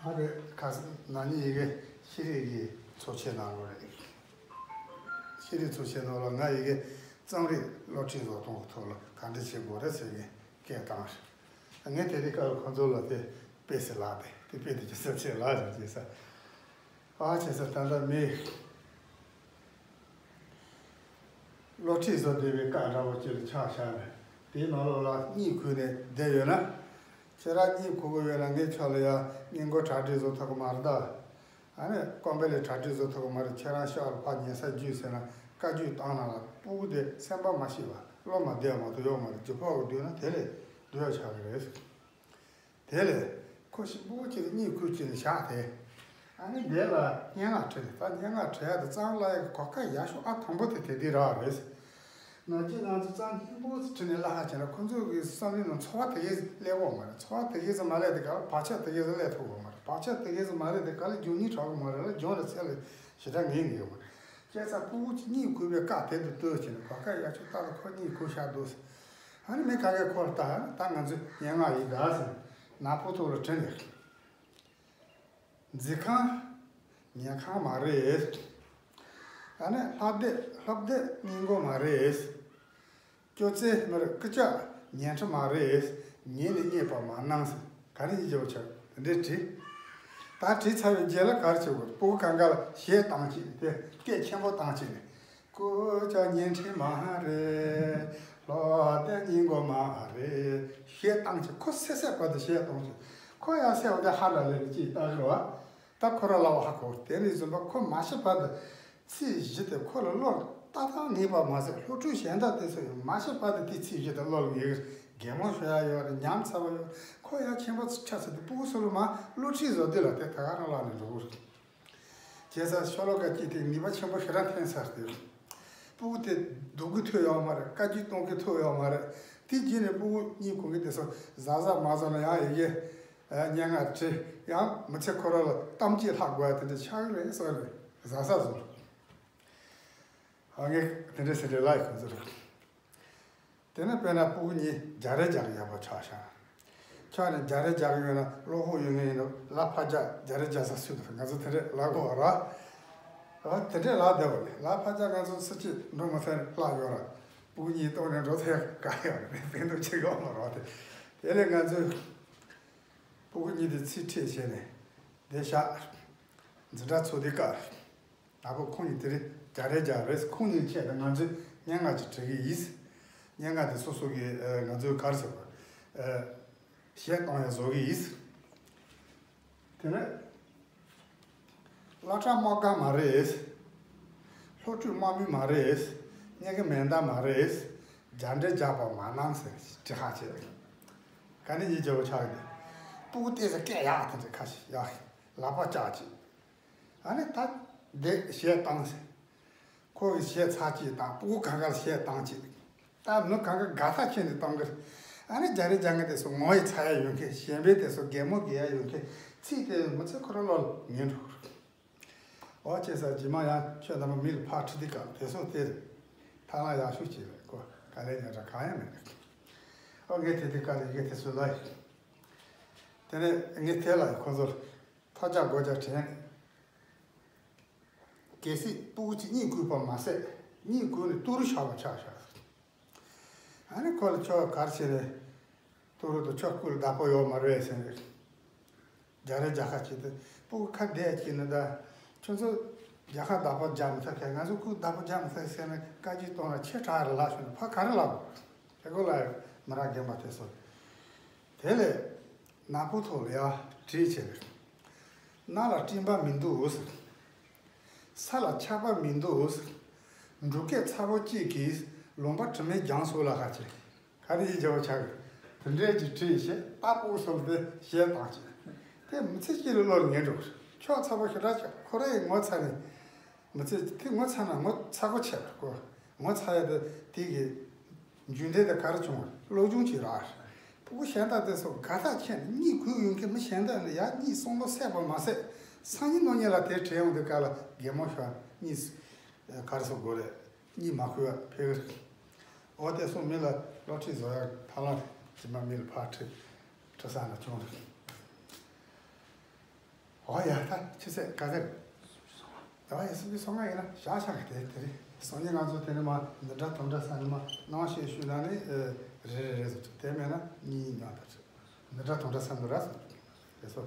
ཨ་རེ་ཁ་སང་ན་ནིང་ཡི་གེ་ཤེས་རིག་གི་ཚོགས་ཆེན་ནང་ལོགས་རེད། ཤེས་རིག་ཚོགས་ཆེན་ནང་ལ་ང་ཡི་གེ་རྩོམ་རིག་སློབ་ཁྲིད་བཟོ་སྟངས་ཀྱི་ཐོག་ལ་ག་འདྲ་བྱེད་དགོས་རེད་ཟེར་གི་སྐད་བཏང་རེད། ངས་དེ་དུས་སྐབས་ལ་ཁོང་ཚོ་ལ་དེ་དཔེ་ཟེར་ལབ་པས། དེ་དཔེ་དེ་ཅི་ཟེར་ཆེ་ལབ་ཟེར་ཅེས་ཟེར། ཨ་བྱས་ཙང་ད་ལྟ་མི་སློབ་ཁྲིད་བཟོ་བསྡད་པའི་སྐབས་འདྲ་བོ་ཅིག་ལ་ཆགས་བཞག་ནས་དེའི་ནང་ལོགས་ལ་གཉིད་ཁུག་ནས་བསྡད་ཡོད་ན། ཁྱེད་རང་གཉིད་ཁུག་གི་ཡོད་ན་ངས་ཁྱོད་ལ་ཡ་སྔས་མགོ་གྲ་སྒྲིག་བཟོ་ཐུབ་ཀྱི་མ་རེད་ད། ཨ་ནི་ཀོང་པོ་ལ་གྲ་སྒྲིག་བཟོ་ཐུབ་ཀྱི་མ་རེད། ཁྱེད་རང་ཤག་ལ་ཕར་ཉལ་ས་བརྒྱུད་ཟེར་ན་བཀའ་བརྒྱུད་བཏང་ན་ལ་སྤུ་གུ་དེ་སེམས་པ་མ་ཤེས་པ་བློ་མ་བདེ་བ་མ་གཏོགས་ཡོད་མ་རེད། རྒྱུ་ཕོག་གི་སྡོད་ན་དེ་ལས་སྡོད་ཆགས་ཀྱི་རེད། དེ་ལས་ཁོ་ཞིག་སྤུ་གུ་གཅིག་ལ་གཉིད་ཁུག་ཅིག་ནས་བཞག་སྟེ། ཨ་ནི་དེ་ལ་སྙན་ངག་བྲིས་ནས། ད་སྙན་ངག་བྲིས་ཡ་དེ་རྩོམ་གླེང་ཡ་གི་གོ་སྐབས་ཡག་ཤོས་ཨ་དང་པོ་དེ་དེ་དུས་རག་རེད། ནམ་རྒྱུན་ང་ཚོ་རྩོམ་སྙན་པོ་ཞིག་བྲིས་ནས་བཀླགས་ཁ་བྱས་ན་ཁོ་ཚོ་གི་བསམ་བློའི་ནང་ཚོར་བ་དེ་གས་སླེབས་ཡོད་མ་རེད། ཚོར་བ་དེ་གས་མ་སླེབས་དུས་སྐབས་ལ་བག་ཆགས་དེ་གས་སླེབས་ཐུབ་ཡོད་མ་རེད། བག་ཆགས་དེ་གས་མ་སླེབས་དུས་སྐབས་ལ་རྒྱུ་གཉིད་དྲག་གི་མ་རེད་ལ། རྒྱུ་ལ་ཚད་ལ་ཞེ་དྲག་ངེས་ངེས་ཡོད་མ་རེད། བྱས་ཙང་སྤུ་གུ་གཅིག་གཉིད་ཁུག་པའི་སྐབས་དེ་དུ་ལྟོས་བྱས་ནས་གོ་སྐབས་ཡག་ཤོས་ལྟ་ལ་ཁོ་གཉིད་ཁུག་ཤག་འདུག་ཟེར། ཨ་ནི་མི་ཁ་ཁའི་ཁོ་ལ་ལྟ། ཨ་ནི་ད་ང་ཚོས་སྙན་ངག་ཡིན་ད་ཟེར་ནས་ནག་པོ་ཐོག་ལ་བྲིས་ནས། མཛེས་ཁང་ཉལ་ཁང་མ་རེད། ཨ་ནི་ལྷ་སྡེ་ལྷ་སྡེ་སྙིང་མགོ་མ་རེད། སྐྱོ་ཚེ་མི་རེད། སྐུ་ཅག་ཉལ་ཁྲི་མ་རེད། ཉལ་ནས་རྙེད་པ་མ་གནང་ཟེར། ག་རེ་ཡིན་རྒྱུ་ཆགས་འདི་བྲིས། ད་བྲིས་ཚར་བའི་རྗེས་ལ་ག་རེ་བྱེད་དགོས། སྤུ་གུ་གང་ག་ལ་གཞས་བཏང་བྱས་དེ་སྐད་ཆེན་པོ་བཏང་བྱས་ནས། སྐུ་ཅག་ཉན་ཁྲིད་མ་རེད། ལྷོ་དེ་ཉིན་གོ་མ་རེད། གཞས་བཏང་བྱས་ཁོ་སད་སད་བར་དུ་གཞས་བཏང་བྱས། ཁོ་ཡང་སད་བ་དེ་ཧ་ལ་ལས་ཀྱིས་ལྟ་གི་རེད་བ། ད་ཁོ་ར་ལ་བ་ཧ་གོ། དེ་ནས་བཟུང་པ་ཁོ་མ་ཤི་བར་དུ། ཚིག་བཞི་དེ་ཁོ་ལ་བློ་ལ་ཏག་ཏག་ངེས་པ་མ་ཟད། སློབ་ཕྲུག་གཞན་དག་དེ་ཚོ་ཡང་མ་ཤི་བར་དུ་དེ་ཚིག་བཞི་དེ་བློ་ལ་ངེས་ཀྱི་རེད། གད་མོ་ཤོར་ཡ་ཡོད་རེད། ཉམས་ཚར་བ་ཡོད། ཁོ་ཡང་ཁྱད་པར་ཆགས་ཚར་དུས་སྤུ་གུ་ཚོ་ལ་མ་སློབ་ཁྲིད་བཟོ་དུས་ལ་དེ་ད་ག་རང་ལག་ནས་འགྲོ་གི་རེད། བྱས་ཙང་ཤོ་ལོ་ཀ་གཅིག་དེ་ནུས་པ་ཆེན་པོ་ཞེ་དྲག་འཐེན་ཚར་དུས། སྤུ་གུ་དེ་སྡུག་གུ་ཐུག་ཡོད་མ་རེད། བཀའ་བཀྱོན་གཏོང་གི་ཐུག་ཡོད་མ་རེད། དེ་རྗེས་ནས་སྤུ་གུ་གཉིས་གུང་གི་དེ་ཚོ་གཟབ་གཟབ་མ་བཟོ་ན་ཡང་ཡི་གེ་སྙན་ངག་བྲིས་ཡང་མི་ཚེ་ཁོ་རང་ལ་གཏམ་རྒྱུད་ལྷག་དགོས་ཡ་དེ་འདྲ་ཆགས་ཀྱི་རེད་བསམ་རེད། གཟབ་གཟབ་བཟོ། ཨ་ངས་དེ་འདྲ་ཟེར་དེ་ལ་ཡི་ཁོ་ཚོ་རེད། དེ་ནས་དཔེར་ན་སྤུ་གུ་གཉིས་རྒྱ་རེ་རྒྱག་ཡག་པོ་ཆགས་ཤག་ཆགས་ནས་རྒྱ་རེ་རྒྱག་ཡོད་ན་བློ་ཁོག་ཡོད་ངེས་ཡིན་ན་ལ་ཕར་རྒྱག་རྒྱ་རེ་རྒྱག་ས་སུས་དང་ང་ཚོ་དེ་འདྲས་ལབ་དགོས་ར། ཨ་དེ་འདྲས་ལབ་བསྡད་པ་ནས་ལ་ཕར་རྒྱག་ང་ཚོ་སུ་གཅིག་འགྲོ་མ་ཐུབ་ནས་ལྷག་ཡོད་ར། སྤུ་གུ་གཉིས་གཏོང་ནས་འགྲོ་ཐུབ་ཡག་ག་ཡོད་རེད། ཕན་ཐོགས་ཆེ་གི་ཡོད་མ་རེད་དེ། དེ་ལས་ང་ཚོས་སྤུ་གུ་གཉིས་དེ་ཚིག་ཁྲིད་བྱས་ནས་བསྡད་ཤག་འཛིན་གྲྭ་ཚུགས་དུས་སྐབས། ད་བུ་ཁོང་གཉིས་དེ་རིང་རྒྱ་རེ་རྒྱག་རེད། ཁོང་གཉིས་ཆེད་དུ་ང་ཚོས་སྙན་ངག་ཅིག་བྲིས་ཀྱི་ཡིན། སྙན་ངག་དེ་སོ་སོ་གི་ཨ་ང་ཚོའི་ག་རེ་ཟེར་དགོས། ཨ་གཞས་གཏོང་ཡ་བཟོ་གི་ཡིན། དེ་ནས་བླ་བྲང་དམག་སྒར་མ་རེད། ལྷོ་ཕྲུག་དམག་མི་མ་རེད། སྙེ་གི་མེ་མདའ་མ་རེད། རྒྱ་འདྲེ་རྒྱག་པ་མ་གནང་ཟེར་བྲིས་ཁ་བྱས། ག་ནས་ཡིན་རྒྱལ་པོ་ཆགས་ཀྱི་འདུག་སྤུ་གུ་ཏོག་ཙམ་སྐད་ཡག་དེ་འདྲ་ཁ་ཤས་ཡག་ལག་པ་བཅག་ཅིག་ཨ་ནི་ད་འདི་གཞས་བཏང་ཟེར། ཁོ་གི་གཞས་ཚར་གཅིག་དང་སྤུ་གུ་གང་ག་ལ་གཞས་བཏང་གཅིག་ད་མི་གང་ག་དགའ་ཐག་ཆོད་ནས་གཏོང་གི་རེད། ཨ་ནི་རྒྱ་རེ་རྒྱག་མཁན་དེ་ཚོ་ངོ་ཡི་ཚ་ཡ་ཡོད་མཁན། གཞན་པའི་དེ་ཚོ་གད་མོ་དགད་ཡ་ཡོད་མཁན། ཚིག་དེ་མི་ཚེ་ཁོ་རང་བློ་ལ་ངེས་འགྲོ་གི་རེད། འོ་བྱས་ཙང་རྗེས་མ་ཡང་ཁྱོད་རྣམ་པ་མི་ལ་ཕར་ཁྲིད་དུས་སྐབས་དེ་ཚོ་དེ་རེད། ཐབས་ལམ་ཡག་ཤོས་ཅིག་རེད། ཁོ་དཀའ་ལས་ཉག་ཕྲ་གང་ཡང་མེད་རེད། འོ་ངས་དེ་དུས་སྐབས་ལ་ཡི་གེ་དེ་ཚོ་ལ་ཡི། དེ་ནས་ངས་དེ་ལ་ཡི་ཁོ་ཚོར་ཐོ་རྒྱག་སྒོ་རྒྱག་དྲན། གལ་སྲིད་སྤུ་གུ་གཅིག་གཉིད་ཁུག་པ་མ་ཟད་གཉིད་ཁུག་ནས་ཏུ་རུ་ཤ་བ་ཆགས་ཤག་ཨ་ནི་ཁོ་ལ་ཁྱོད་ག་རེ་བྱས་རེད། ཏུ་རུ་དང་ཁྱོད་སྐུ་ལ་བདག་པོ་ཡོད་མ་རེད་ཟེར་ནས། རྒྱ་རེ་རྒྱག་ཁ་བྱེད་དུས་སྤུ་གུ་ཁ་བདེ་བྱས་ནས་ད། ཁྱོད་ཚོ་རྒྱལ་ཁབ་བདག་པོ་རྒྱག་མི་ཐུབ་མཁན། ང་ཚོ་སྐུ་བདག་པོ་རྒྱག་མི་ཐུབ་ཟེར་ནས་བཀའ་བཀྱོན་གཏོང་ན་ཁྱེད་དྲག་རེད་ལབ་ཞུས་ནས་ཕར་ག་རེ་ལབ་དགོས། དེ་ཁོ་ལ་མི་རག་རྒན་པ་དེ་ཚོ། དེ་ལས་ནག་པོ་ཐོག་ལ་ཡར་བྲིས་བྱས་རེད། སྣ་ལ་སྤྲིན་པ་མི་འདུག་ཟེར། ས་ལ་ཆར་པ་མི་འདུག་ཟེར། འབྲུག་སྐད་ཚ་པོ་གཅིག་གིས་ལུང་པ་དྲི་མེད་རྒྱང་སོང་ལ་ཁ་ཆེ། ག་རེ་ཡིན་རྒྱལ་པོ་ཆགས་ཀྱི། དེ་འདྲའི་ཅིག་བྲིས་བྱས་ལྟ་སྤུ་གུ་སོགས་དེ་གཞས་བཏང་བྱས། དེ་མི་ཚེ་གཅིག་ལ་བློ་ལ་ངེས་འགྲོ་གི་རེད། ཁྱོད་ཚ་པོ་ཞེ་དྲག་ཆགས། ཁོ་རང་ཡི་ངོ་ཚ་ནས། མི་ཚེ་དེ་ངོ་ཚ་ན་ངོ་ཚ་གོ་ཆེ་བར་གོ། ངོ་ཚ་ཡ་དེ་དེ་གི་རྒྱུ་འབྲས་དེ་ག་རེ་བྱུང་བ་བློ་སྦྱོང་བྱེད་ར། སྤུ་གུ་གཞན་དག་དེ་ཚོ་དགའ་ཐག་ཆད་ནས་གཉིད་ཁུག་ཡོང་མཁན་མི་གཞན་དག་ནི་ཡར་གཉིད་སྲོང་བློ་སད་པ་མ་ཟད། སང་ཉིན་གནངས་ཉིན་ལ་དེ་དྲན་ཡོང་དུས་སྐབས་ལ་གད་མོ་ཤོར་གཉིད་ག་རེ་ཟེར་དགོས་རེད། གཉིད་མ་ཁུག་ཡ་ཕེབས་ཀྱི་རེད། འོ་དེ་སོང་མི་ལ་སློབ་ཁྲིད་བཟོ་ཡ་ཐབས་ལམ་རྗེས་མ་མི་ལ་ཕར་ཁྲིད་ཁྲིད་ས་ན་བྱུང་རེད། ཨོ་ཡ་ད་ཆུ་ཚོད་ག་ཚོད། ཨོ་ཡ་སུམ་ཅུ་སོ་ལྔ་ཡིན་ན་བཞག་བཞག་གི་དེ་དེ་རེད། སང་ཉིན་ང་ཚོ་དེ་ནས་མ་འདི་འདྲ་དུམ་འདྲ་ས་ནས་མ་སྣང་ཤས་ཞུས་ན་ནི་རེ་རེ་རེ་ཟེར་དེ་མེད་ན་གཉིས་ཉག་ད་ཆུ་འདི་འདྲ་དུམ་འདྲ་ས་འདི་ར་ཟེར་དེ་ཚོ།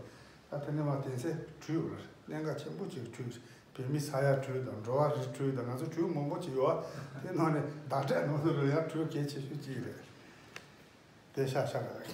ད་དེ་ནས་མ་དེང་སང་བྲོས་ཡོད་རེད། གནད་འགག་ཆེན་པོ་ཅིག་བྲོས་ཡོད་རེད། བོད་མི་ས་ཡ་བྲོས་དང་འགྲོ་བ་རིགས་བྲོས་དང་ང་ཚོ་བྲོས་མང་པོ་ཅིག་ཡོད། དེ་ནང་ནས་བདག་སྒྲ་ནང་དུ་རུ་ཡ་བྲོས་གལ་ཆེ་ཤོས་ཅིག་རེད། དེ་ཤ་ཤ་རེད།